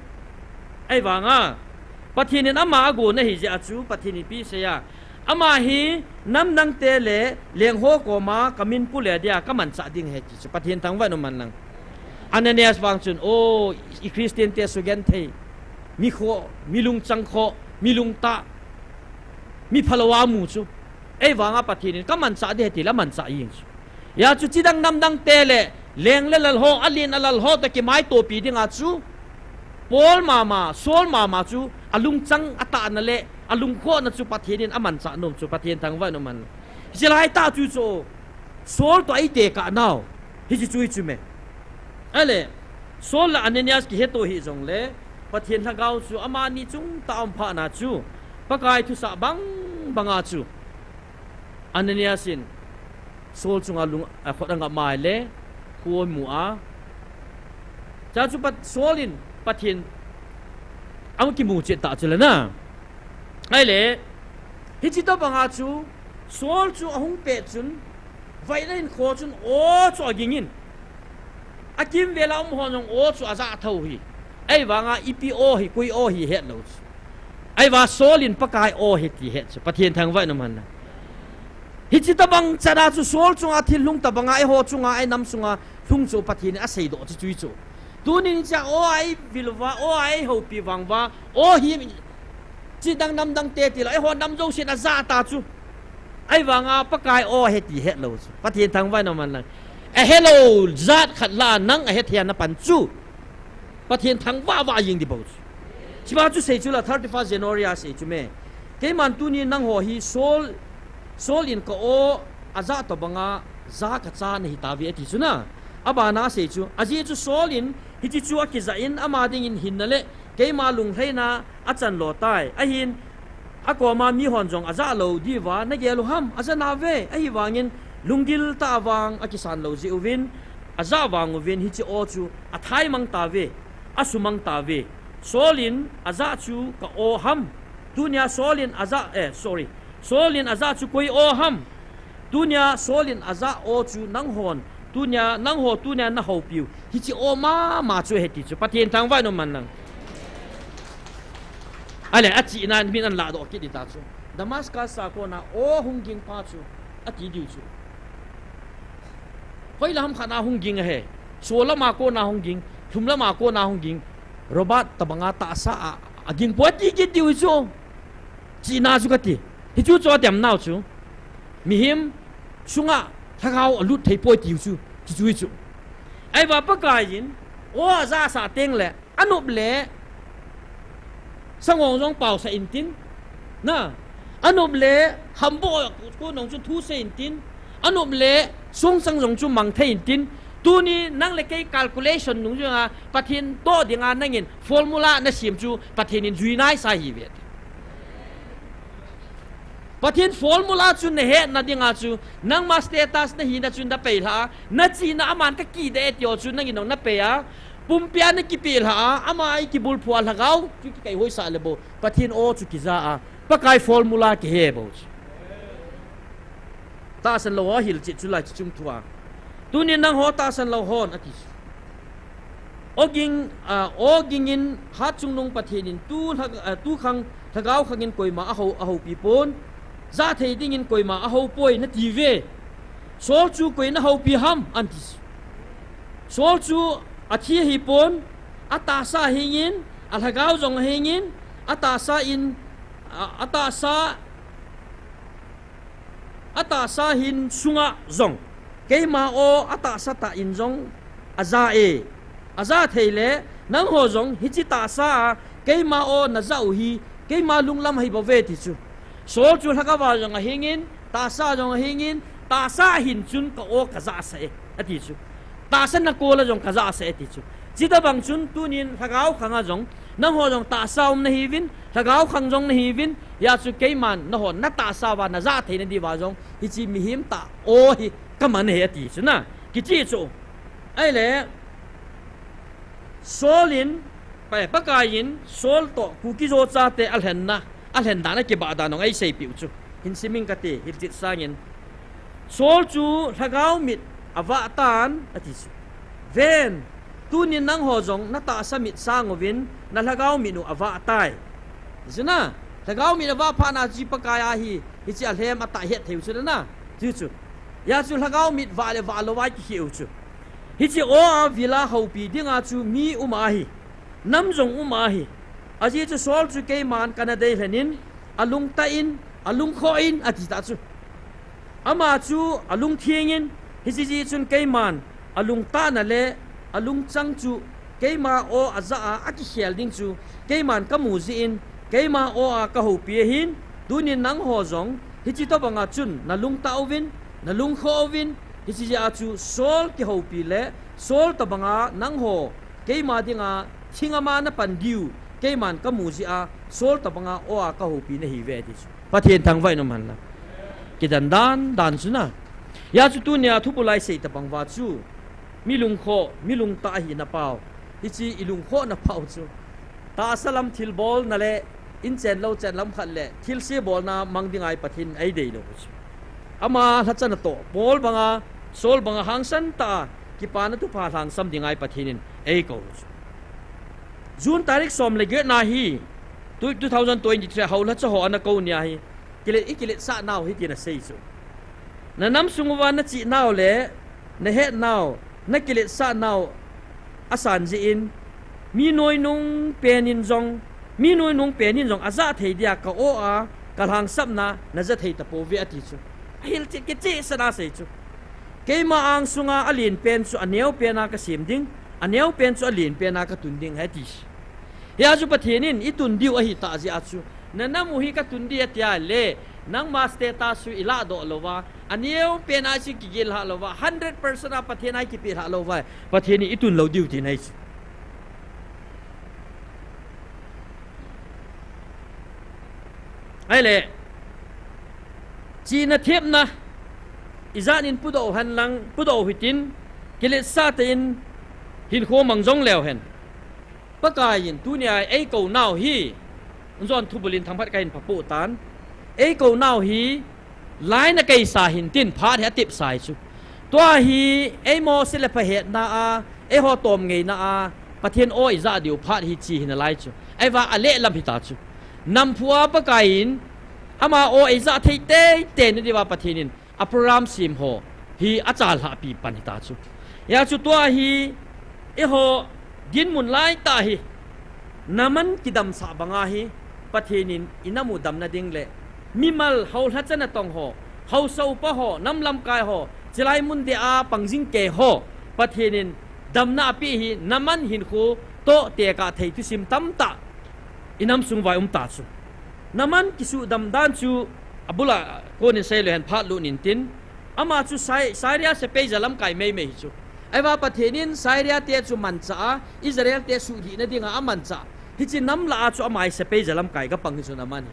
Ahivanga Pathen in ama agona ahijeh a chu Pathen in ipi asei a, ama hi namdangte le lengho koma kamin pule dia kamanchah ding ahi, ti chu. Pathen thangvah in umhen lang. Ananias vang chun, o, i Christian te sugenthei, mi khoh, mi lungchang khoh, mi lungtah, mi phalou amu chu, ahivanga Pathen in kamanchah ding ahi tile amanchah jeng chu. Hijeh a chu chidang namdangte le leng le lalho, alen alal ho toh kimaitopi dinga chu Paul mama, Saul mama chu alungchang atahna le alungkhohna chu Pathen in amanchah nom chu. Pathen thangvah in umhen lang. Hiche laitah chu chu Saul toh a itekah nau. Hiche chu ichu me. Ale, Saul le Ananias kiheto hih jongle, Pathen Lhagao chu amani chungtah a um phat na chu, Pakai thusah bang banga chu Ananias in Saul chunga lung, a khut angap mai le, khu amu a. Cha chu Pat-, Saul in Pathen amu kimu chet ta chu le na. Ahile, hiche tobanga chu, Saul chu ahung pet chun, vaina in kho chun aw chu aging in. Akimvel a um hon jong aw chu aja thou hi. Ahivanga ipi aw hi, koi aw hi het lou chu. Ahivanga Saul in Pakai aw hi ti het chu. Pathen thangvah in um hen lang. Hiche tobang chan a chu Saul chunga thil lhung tobanga eiho chunga einam sunga lhung chu Pathen in aseidoh chu chu chu. Tunin hiche a aw a eivil uva, aw a eihoupi vang uva, aw hi chidang namdang te tilou, eiho nam jousen aja ta chu. Ahivanga Pakai aw hi ti het lou chu. Pathen thangvah in um hen lang. Ahelou jat khat lah a nang ahethei a napan chu. Pathen thangvah vah jing ding bou chu. Hiche bang chu sei chu la thirty-first January a sei chu me. Keiman tunin nangho hi Saul, Saul in ka aw aja tobanga ja kacha nahi tauve ati chu na. Abana asei chu. Ajeh chu Saul in hiche chu akijah in ama dingin hinna le keima lunglhaina achan lo tai. Ahin, akoma mihon jong aja lou diuva nagel u ham, aja nauve, ahivangin lunggil tah a vang akisan lou jeh uvin, aja vang uvin hiche aw chu athaimang tauve, asumang tauve. Saul in aja chu ka aw ham. Tunia Saul in aja, eh, sorry. Saul in aja chu koi aw ham. Tunia Saul in aja aw chu nanghon, tunia, nangho tunia nahoupiu hiche aw mama chu ahi ti chu. Pathen thangvah in um hen lang. Ahile, achihna in min ahin lahdoh kit ding ta chu. Damascus a kona aw hung ging pa chu, ati diu chu. Hoilam khat a hung ging ahi. Solam a kona hung ging, lhumlam a kona hung ging. Robert tobanga tahsa a, aging poi ati kit diu chu. Chihna chu kati. Hichu chu atem nau chu. Mihem sunga lhagao alut thei poi tiu chu. Chu chu hi chu. Ahivang Pakai in, aw aja sah teng le, anop le, sanggong jong paosah intin. Na, anop le, hambo ko nong chu thusei intin. Anop le, songchang jong chu mang thei intin. Tuni nang le kei calculation nung chu a, Pathen toh dinga nangin formula nasem chu Pathen in jui naisa ahiuve. Pathen formula chu nahetna dinga chu, nangma status nahina chu napei lha a, nachihna aman kakidei e tiu chu nangin jong napei a, pumpia nakipeh lha a, ama eikibulphu a lhagao chu kikaihoisah le bou, Pathen aw chu kija a, Pakai formula kihe bou chu. Tahsan lou ho hilchet chu lai chu chung thu a. Tunin nangho tahsan lou hon ati chu. Aw ging, ah, aw ging in hatchungnung Pathen in tu lha-, ah, tu khang, lhagao khang in koima ahou, ahoupi pon. Jathei dingin koima ahou poi natiuve. Saul chu koi in ahoupi ham, ati chu. Saul chu athi ahipon, atahsa ahing in, alhagao jong ahing in, atahsa in, a, atahsa, atahsa hin sunga jong keima aw atahsa tah in jong aja e. Aja thei le, nangho jong hiche tahsa a keima aw naja u hi, keima lunglam ahi bouve ti chu. Saul chu lhagao a jong ahing in, tahsa jong ahing in, tahsa ahin chun ka aw kajahsah e, ati chu. Tahsa nakol a jong kajahsah e ti chu. Chutabang chun tunin lhagao khang a jong, nangho jong tahsa um nahiuvin, lhagao khang jong nahiuvin, hia chu keiman nangho natahsa uva najah theina diuva jong, hiche mihem tah aw hi kaman ahi ati chu na. Kichih chu. Ahile, Saul in, Pa-, Pakai in Saul toh Kuki-Zo chate alhenna, alhen dan akibah dan jong eiseipeh u chu. Hin sim ing kate, hilchet sangin. Saul chu lhagao mit avah tan, ati chu. Ven, tunin nangho jong natahsa mit sang uvin, nalhagao mit u avah tai. Chu na, lhagao mit avah phat na chu Pakai ahi, hiche alhem atah het thei u chu na, chu chu. Hia chu lhagao mit vah le vah lou a kikhel u chu. Hiche aw a vil a houpi dinga chu mi um ahi. Nam jong um ahi. Ajeh chu Saul chu keiman kana deilhen in, alungtah in, alungkhoh in, ati tah chu. Ama chu alungtheng in, hiche jeh chun keiman alungtahna le alungchang chu keima aw ajah a akikhel ding chu keiman kamu jeh in, keima aw a kahoupi ahin, tunin nangho jong hiche tobanga chun nalungtah uvin, nalungkhoh uvin, Hiche jeh a chu Saul kihoupi le, Saul tobanga nangho, keima dinga thingama napan diu, keiman kamu jeh a, Saul tobanga aw a kahoupi nahiuve ati chu. Pathen thangvah in um hen lang. Kidan dan dan chu na. Hijeh a chu tunia thubulai sei tobang uva chu. Mi lungkhoh, mi lungtah ahina pau. Hiche i lungkhohna pau chu. Tahsa lam thilbolna le, in chen lou chen lam khat le, thilse bolna mang dinga hi Pathen in eidei lou chu. Ama lhacha natoh, Paul banga, Saul banga hangsan tah a, kipana thupha lhangsam dinga hi Pathen in eikou chu. June tarik som le get na hi, tu, two thousand twenty-three a hou lhacha ho ana kou nia hi, kile, i kiletsah nau hi tin asei chu. Na nam sung uva na chih nau le, na het nau, na kiletsah nau, asan jeh in, mi noinung pen in jong, mi noinung pen in jong, ajah thei dia ka aw a, ka lhangsapna, na ja thei tapouve ati chu. Ahil cheh, kichehsah na asei chu. Keima angsunga alen pen chu aneo pen a kasem ding, aneo pen chu alen pen a katun ding ahi ati. Hijeh a chu Pathen in i tun diu ahitah jeh a chu, na nam u hi katun ding atia le, nangma status chu i lahdoh louva, aneo pen a chu kigel lhah louva, hundred percent a Pathen a i kipeh lhah louva, Pathen in i tun lou diu tina ahi chu. Ahile, chihna themna, ijat in pudoh hen lang, pudoh hitin, kiletsah tah in, hinkho mang jong leu hen. Pakai in tunia eikou nau hi, John thubul in thangphat kahin phapoh tan. Eikou nau hi, lai na keisa hin tin phat hi atepsa ahi chu. Tua hi, ei mose le phahetna a, eiho tomngeina a, Pathen aw ijah diu phat hi che hi nalai chu. Ahivang alehlam hita chu. Namphu a Pakai in, ama aw ijah thei teitei na diuva Pathen in, a program sem ho hi achalhahpi pan hita chu. Hijeh a chu tua hi, eiho dinmun laitah hi, Naaman kidamsah banga hi, Pathen in i nam u damna ding le, mimal hou lhacha natong ho, haosa upa ho, nam lamkai ho, chilai mun deh a pang jing kei ho, Pathen in damna apeh hi, Naaman hinkho toh tekah thei thusim tamtah i nam sung uva um ta chu. Naaman kisuhdam dan chu abul a konin seilou hen phat lut intin, ama chu Sy-, Syria sepai jalamkai meimei hi chu. Ahivang Pathen in Syria te chu manchah a, Israel te suhdihna dinga amanchah. Hiche nam lah a chu ama hi sepai jalamkai kapang hi chu Naaman hi.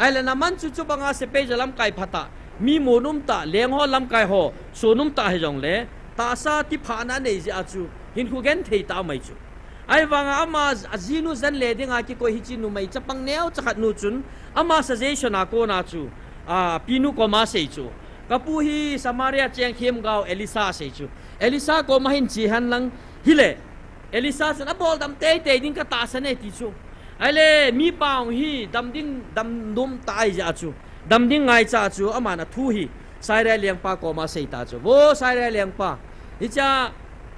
Ahile Naaman chu chubanga sepai jalamkai phatah, mi mon um tah, leng ho lamkai ho, son um tah hijongle, tahsa tiphahna anei jeh a chu, hinkho genthei tah amai chu. Ahivanga ama ajinu jen le dinga kikoi hiche numei chapang neocha khat nu chun, ama suggestion a kona chu, a, pinu koma asei chu. Kapu hi Samaria cheng themgao Elisha asei chu. Elisha koma hin che hen lang hile. Elisha chun aboldam teitei ding katahsan e ti chu. Ahile mipa hi dam ding, damnom tah ahi jeh a chu. Dam ding ngaicha chu aman athu hi Syria lengpa koma asei ta chu. Vo Syria lengpa. Hichea,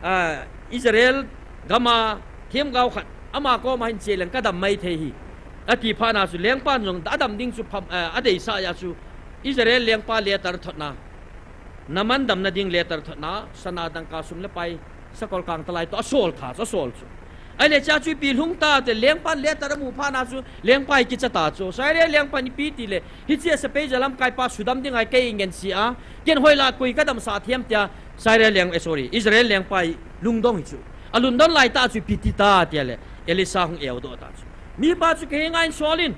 a, Israel gama themgao khat ama koma hin che leng kadam mai thei hi. Ati phat na chu lengpan jong adam ding chu pham, a, adeisah jeh a chu Israel lengpa letter thotna. Naaman damna ding letter thotna, sana dangka sum le pai, sakol kangtalai toh asol tha chu, asol chu. Ahile chea chu ipi lhung ta ti le lengpan letter amu phat na chu, lengpa hi kicha ta chu. Syria lengpan ipi ti le, hiche sepai jalamkai pa sudam ding ahi kei ngen si a, ken hoilah koi kadamsah them tia, Syria leng, eh, sorry, Israel lengpa hi lungdong hi chu. Alungdon laitah chu ipi ti ta tia le, Elisha hung eudoh ta chu. Mipa chu kahenga in sol in,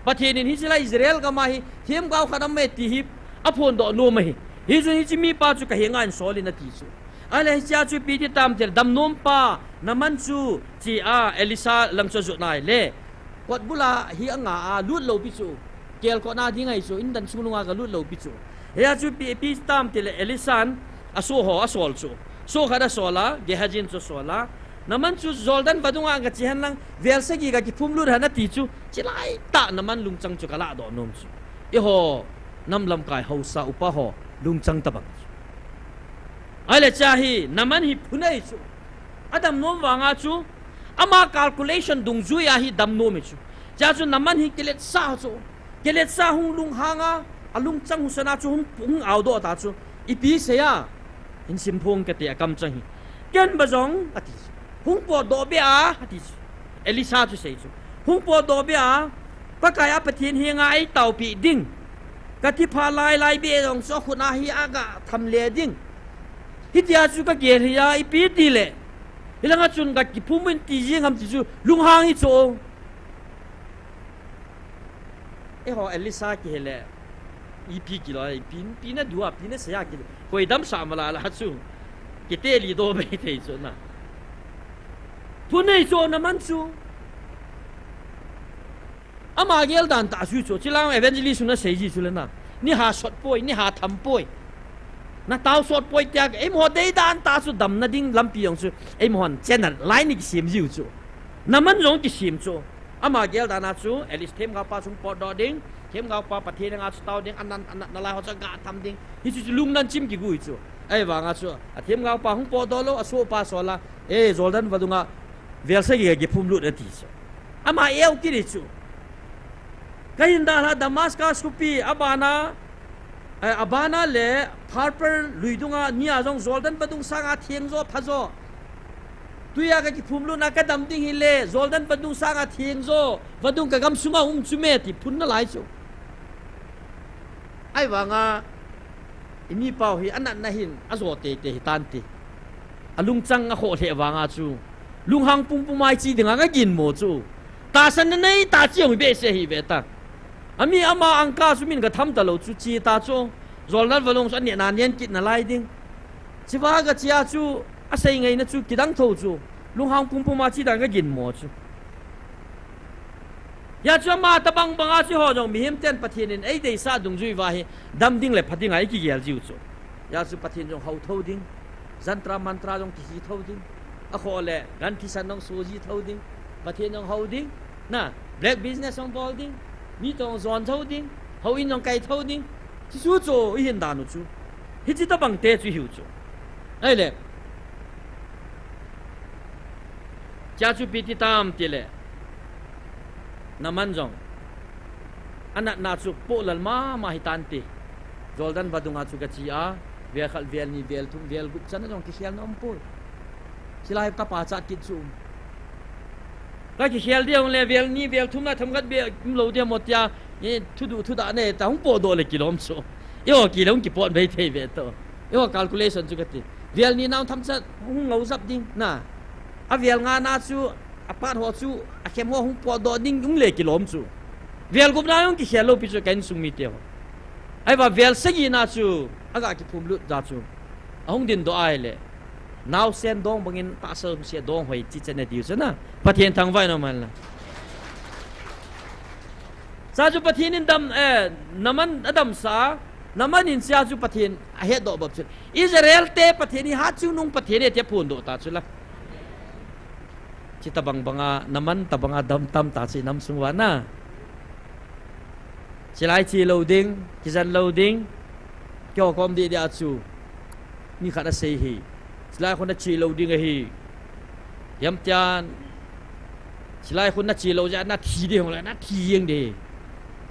Pathen in hiche lai Israel gama hi, themgao khat aum e ti hi, aphondoh nom ahi. Hichun hiche mipa chu kahenga in sol in ati chu. Ahile hichea chu ipi ti tam ti le, damnom pa, Naaman chu, che a, Elisha lang chu ajot na ahile. Kot bula hi anga a, lut lou pi chu. Kelkot na ding ahi chu, indan chungnunga galut lou pi chu. Hia chu ipi, ipi tam ti le, Elishan, asoh ho, asol chu. Soh khat asol a, Gehazi in chu asol a. Naaman chu Jordan vadunga gache hen lang, vel sagi gakiphum lut hen ati chu. Chilai tah Naaman lungchang chu kalahdoh nom chu. Eiho, nam lamkai haosa upa ho, lungchang tabang chu. Ahile chea hi, Naaman hi phun ahi chu. Adamnom vanga chu, ama calculation dungjui a hi damnom hi chu. Chea chu Naaman hi kiletsah chu. Kiletsah hung lunghang a, alungchang husa na chu hung, hung aodoh ta chu. Ipi sei a, hin simphong kate akamchang hi. Ken ba jong, ati chu. Hung potdoh be a, ati chu. Elisha chu sei chu. Hung potdoh be a, Pakai a Pathen henga eitaopi ding. Kathipha lailai be jong chu akhut a hi agatham le ding. Hitia chu ka gel hi a, ipi ti le. Hilanga chun ka kiphum in ti jing ham ti chu lunghang hi chu. Eiho Elisa kihe le. Ipi kilo, ipi, ipi na dua, ipi na saya kilo. Koi damsah mala la chu. Kite li do be thei chu na. Phun nei chu na man chu. Ama gel dan ta chu chu, chilang evangelist na sei ji chu le na. Ni ha sot poi, ni ha tham poi. Na tao sot poi tia, eiho dei dan ta chu damna ding lampi jong chu. Eimahon channel line ni kisim jiu chu. Na man jong kisim chu. Ama gel dan a chu, Elisa themgao pa chung potdoh ding. Themgao pa Pathen henga chu tao ding, anan, anan, na lai ho chu ga tham ding. Hichu chu lungnan chim kigui chu. Ahivanga chu, a themgao pa hung potdoh lou, a sohpa sola. E, Jordan vadunga, vel sagi kiphum lut ati chu. Ama eu kiri chu. Ka hin dalha Damascus khopi, abana, eh, abana le Pharpar lui dunga, nia jong Jordan vadung sanga theng jo, pha jo. Tuia ka kiphum lutna ka dam ding hile, Jordan vadung sanga theng jo, vadung ka gam sunga um chu me ti phun na lai chu. Ahivanga, i mipau hi anatna hin, ajo teitei hi tante. A lungchang a khoh lheh vanga chu. Lunghang pumpum a i chi dinga ka ginmo chu. Tahsan na nei ta chi jong behseh hi ve ta. Ami ama angka chu min ka tham ta lou chu chi ta chu. Jordan vadung chu aneh na nen kit na lai ding. Chiva ka chia chu asei ngaina chu kidang tho chu. Lunghang pumpum a chi dan ka ginmo chu. Hia chu ama tabang banga chu ho jong mihem ten Pathen in ei deisah dungjui uva hi dam ding le pha dinga i kigel jiu chu. Hia chu Pathen jong hou tho ding. Jantra mantra jong kihi tho ding. A khoh le gan thisan jong so ji tho ding. Pathen jong hou ding. Na, black business jong bol ding. Mi toh jong jon tho ding. Houin jong kai tho ding. Chu chu chu i hin dan u chu. Hichi tabang te chu hiu chu. Ahile. Chia chu ipi ti tam ti le. Naaman jong. Anatna chu pohlal mama hi tante. Jordan vadunga chu ka chi a. Vel khat, vel ni, vel thum, vel gup chan a jong kikhel na um poi. Hilai ka pachat kit chu um. Ka kikhel ding le vel ni, vel thum na themkhat be um lou ding mo tia. E, thuduh, thudah ne, ta hung potdoh le kilom chu. Eiho kilom kipot bei thei ve to. Eiho calculation chu ka ti. Vel ni na themchat hung ngou jap ding na. A vel nga na chu, a pat ho chu, a khem ho hung potdoh ding um le kilom chu. Vel gup na jong kikhel lou pi chu ka insung mite ho. Ahivang vel sagi na chu, aga kiphum lut ja chu. Ahung dingdoh ahile. Naosen dong bangin tahsa umse dong hoi chi chan a diu chu na. Pathen thangvah in um hen lang. Cha chu Pathen in dam, eh, Naaman adamsah, Naaman in cha chu Pathen ahetdoh bap chu. Israel te Pathen hi hatchungnung Pathen e tia phondoh ta chu la. Chi tabang banga, Naaman tabanga dam tam ta chu i nam sung uva na. Chilai chi lou ding, kijen lou ding, keiho kom deh deh a chu. Mi khat asei hi. Chilai khu na chi lou ding ahi. Hiam tian. Chilai khu na chi lou jeh a na thi ding hung le, na thi jeng ding.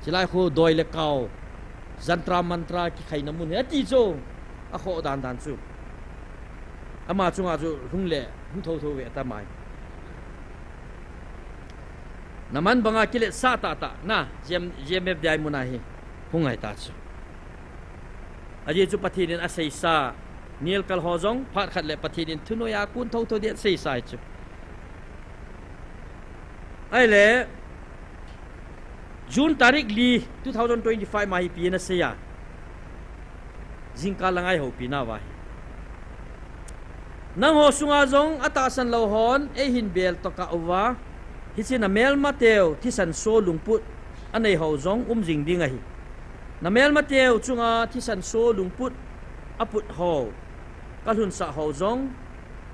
Chilai khu doi le kau. Jantra mantra kikhaina mun hi ati chu. Akhoh dan dan chu. Ama chunga chu lhung le, hung tho tho ve ta mai. Naaman banga kiletsah tahtah na, G M, G M F D I muna hi hung ngai ta chu. Ajeh chu Pathen in aseisa, nilkal ho jong phat khat le Pathen in thunoiya kon tho tho ding aseisa hi chu. Ahile, June tarik li, two thousand twenty-five ma hi ipi ana seiya. Jingkah la ngai houpi nauva hi. Nangho sunga jong atahsan lou hon eihin bel tokah uva, hiche na melmateu thisan so lungput anei ho jong um jing ding ahi. Na melmateu chunga thisan so lungput aput ho, kalhunsah ho jong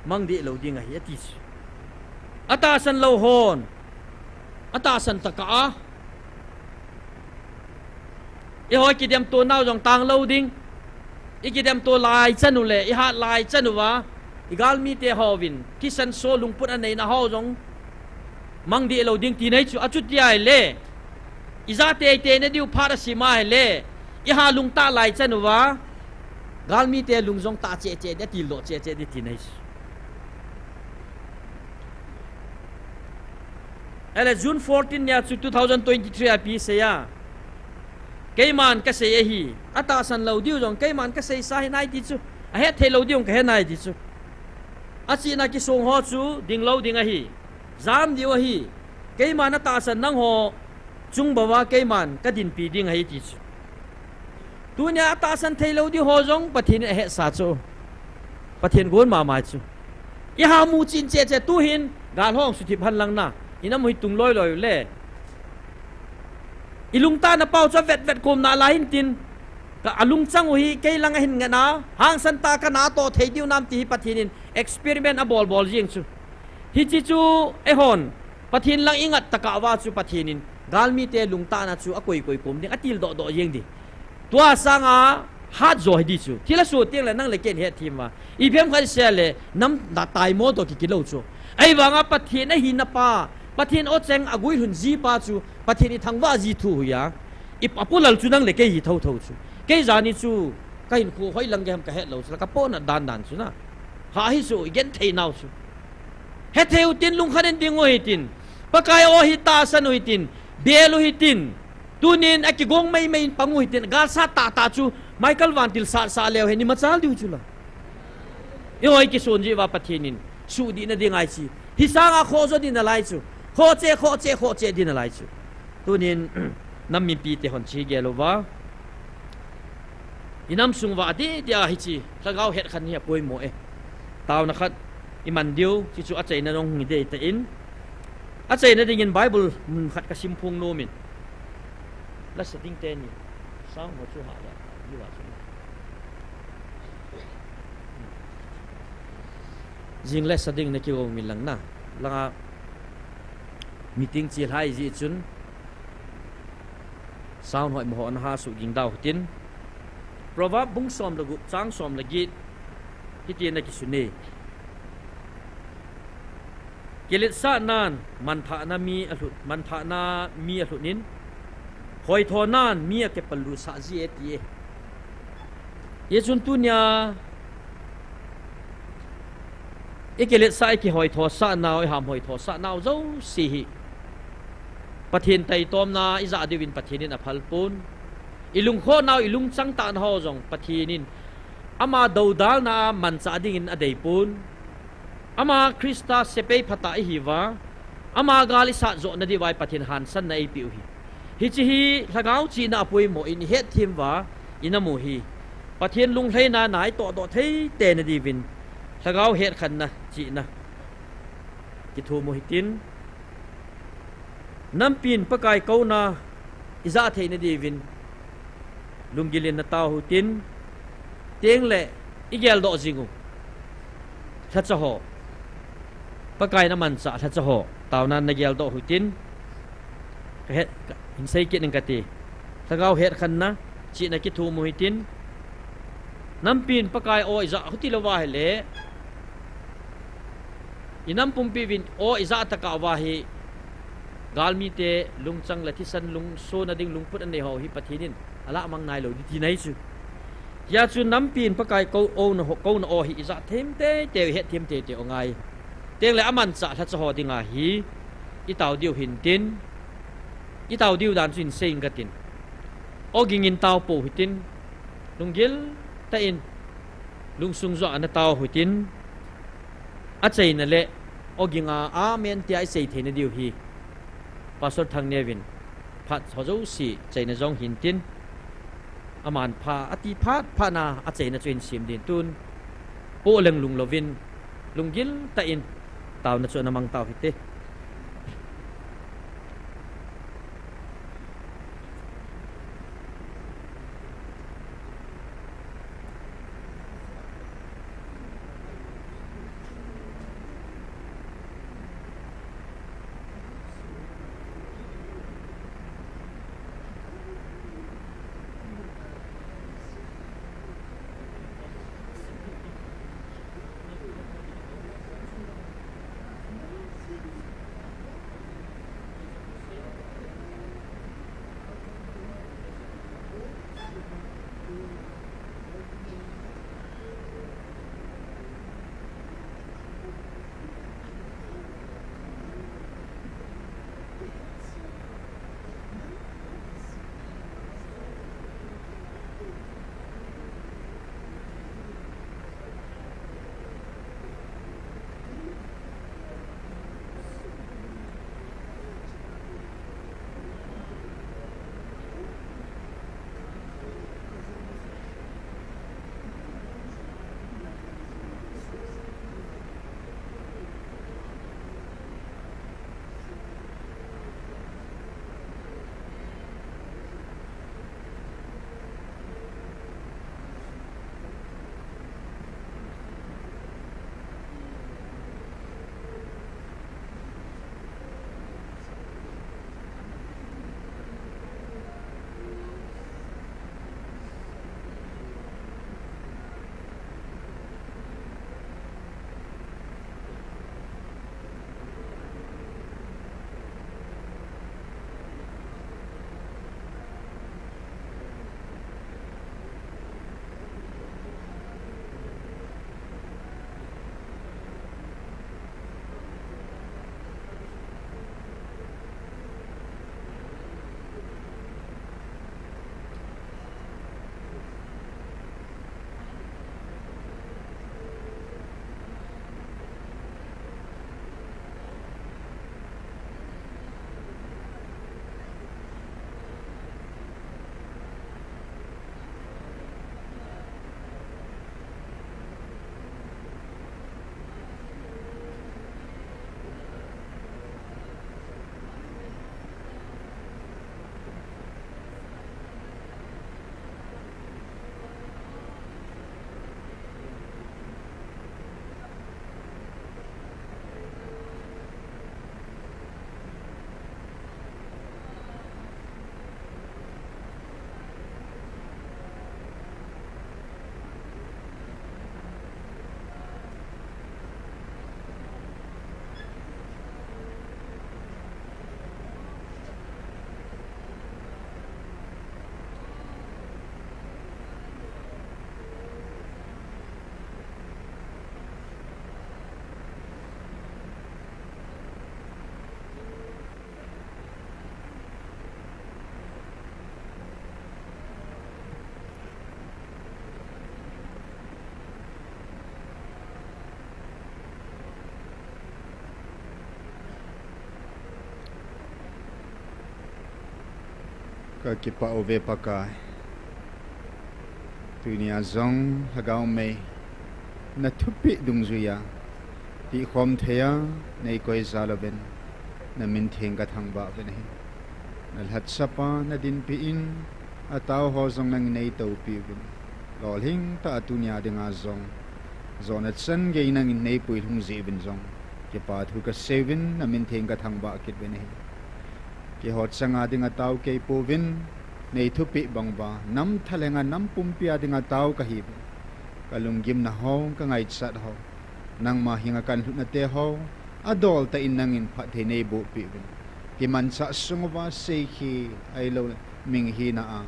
mang deh lou ding ahi, ati chu. Atahsan lou hon, atahsan tokah a, eiho kidemto nau jong tang lou ding. I kidemto lai chan u le, i hat lai chan uva, i galmite hovin thisan so lungput aneina ho jong mang deh lou ding tina hi chu, achuti ahile, i ja teitei na diu phat asim ahile, i ha lungtah lai chan uva, galmite lung jong tah cheh cheh ding, atildoh cheh cheh ding tina hi chu. Ahile June fourteen nia chu two thousand twenty-three a ipi seiya. Keiman kasei ahi. Atahsan lou diu jong keiman kaseisa hinai ti chu. Ahet thei lou ding ka he nai ti chu. Achihna kisong ho chu ding lou ding ahi. Jam diu ahi. Keiman atahsan nangho chung bou a keiman ka dinpi ding ahi ti chu. Tunia atahsan thei lou ding ho jong Pathen in ahetsah chu. Pathen gon mama chu. I ha mu chin che che tu hin gal hong suthip hen lang na. I nam u hi tung loi loi u le. I lungtah na pau chu vet vet kom na lai hin tin. Ka alungchang u hi kei lang a hin ngen a, hangsan tah a ka na toh thei diu nam ti hi Pathen in experiment abol bol jing chu. Hichi chu eihon, Pathen lang i ngat tah a va chu Pathen in, galmite lungtah na chu akoi koi kom ding, atil doh doh jing ding. Tua sanga hat jo hi di chu. Thil asoh teng le nang le ken het thim a. Ipi ham khat sei le, nam na tai mo to ki kilou chu. Ahivang a Pathen ahina pa, Pathen o cheng agui lhun ji pa chu, Pathen i thangvah ji thu hui a. I pa pu lal chu nang le kei hi tho tho chu. Kei jani chu, ka hin khu hoi lang ge ham ka het lou chu, la ka pona dan dan chu na. Ha hi chu, i gen thei nau chu. He thei u tin lungkhan in ding u hi tin. Pakai o hi tahsan u hi tin. Bel u hi tin. Tunin a kigong mai mai in pang u hi tin. Gal sa tah tah chu. Michael van til sa sa leu he ni machal diu chu la. I hoi kisun ji va Pathen in. Su di na ding ai chi. Hi sanga kho jo di na lai chu. Kho che, kho che, kho che di na lai chu. Tunin, nam mipi te hon chi gel u va. I nam sung va ati ti a hi chi. Lhagao het khan hi a poi mo e. Tauna khat. I man diu. Chi chu a chaina nong hi dei ta in. A chaina dingin Bible mun khat ka sim phung nom in. La sa ding te ni. Sang ho chu ha la. Ni wa chu. Jing le sa ding na ki gong min lang na. Langa meeting chi lai ji chun. Sound hoi mo ho na ha su ging dau tin. Proverb bung som le gup chang som le get. Hiti na ki su ne. Kiletsah nan, manthahna mi a hlut, manthahna mi a hlut in, hoitho nan mi a kepal lusah ji e ti e. Ye chun tunia, i kiletsah, i kihoitho sah nau, i ham hoitho sah nau jouse hi. Pathen taitomna, i ja diuvin Pathen in a phal pon. I lungkho nau, i lungchang tah na ho jong Pathen in. Ama dodalna a manchah dingin a dei pon. Ama Krista sepai phatah i hi uva, ama gal i sat joh na diuva i Pathen hansanna ei pe u hi. Hichi hi lhagao chihna a poimo in i het thim uva i na mu hi. Pathen lunglhaina nai toh doh thei te na diuvin lhagao hetkhenna chihna kithum u hitin. Nampin Pakai kouna i ja thei na diuvin lunggil in na tao u hitin, teng le i geldoh jing u. Lhacha ho. Pakai na manchah lhacha ho. Tauna na geldoh u hitin. Ka het, ka, hin sei kit ning ka ti. Lhagao hetkhenna chihna kithum u hitin. Nampin Pakai o i ja u ti lou va hile. I nam pumpi uvin o i ja tah uva hi, galmite lungchang le thisan lungsona ding lungput a nei ho hi Pathen in a lah mang nai lou di ti nai chu. Hia chu nampin Pakai kou, o na ho, kouna o hi i ja thim teitei u, i het thim teitei u ngai. Teng le a manchah lhacha ho dinga hi i tao diu hitin, i tao diu dan chu hin sei ing ka tin. O ging in tao pou hitin, lunggil tah in, lungsung joh a na tao u hitin. A chaina le, o ging a, amen tia i chai thei na diu hi. Pastor Thangneo vin, phat ho jouse, chaina jong hin tin. Aman pha, a ti phat, phat na, a chaina chu hin sim din tun. Poh leng lunglouvin, lunggil tah in, tauna chu na mang tao u hite. Kakipah uve Pakai. Tunia jong Lhagao Mei nathupeh dungjuiya, tihkhom theiya neikoi jal uvin, namin theng kathangvah uvin ahi. Nalhatsapa nadinpeh in, ataoho jong nangin neitoupeh uvin. Lolhingtah a tunia dinga jong, jona chan gei nangin neipuilhung jeh uvin jong, kipa thu kaseiyuvin, namin theng kathangvah kit uvin ahi. Keiho changa dinga tao keipouvin, neithupeh banguva, nam thalhenga nam pumpia dinga tao kahiuvin. Kalunggimna ho, kangaichat ho, nangma henga kanlhutna teho, adoltah in nangin phatthei neibohpeh uvin. Kimanchah sunguva seikhi ahiloule minghina a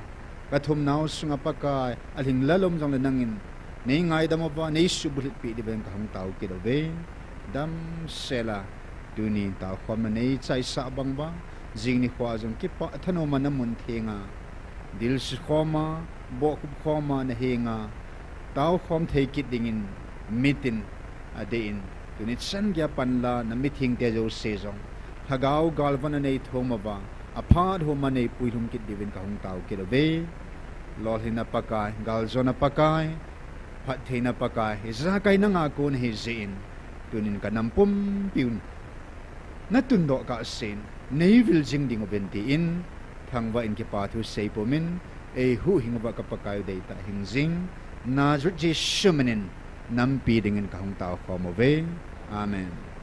kathumnau sunga Pakai, alhing lalom jongle nangin neingaidam uva, neisubulhitpeh diuvin kahung tao kit uve. Damsela, tuni taokhomna neichaisah banguva, jing nikhoa jong kipah thanoma namun thenga, dilsukhoma, bohkhup khoma nahenga, taokhom thei kit dingin mitin adeiyin, tuni chan geiya panla namithengte jouse jong Lhagao galvana neithum uva, aphat homa neipuilhung kit diuvin kahung tao kit uve. Lolhinna Pakai, galjona Pakai, phattheina Pakai, ijakai nanga kon ahijeh in, tunin kanam pumpiu natundoh kahsen, neivil jing dinguvin tin, thangvah in kipa thu seipumin, eihuhhing uva ka Pakai u deitah hingjing, Nazareth Jesu minin, nampi dingin kahung taokhom uve. Amen.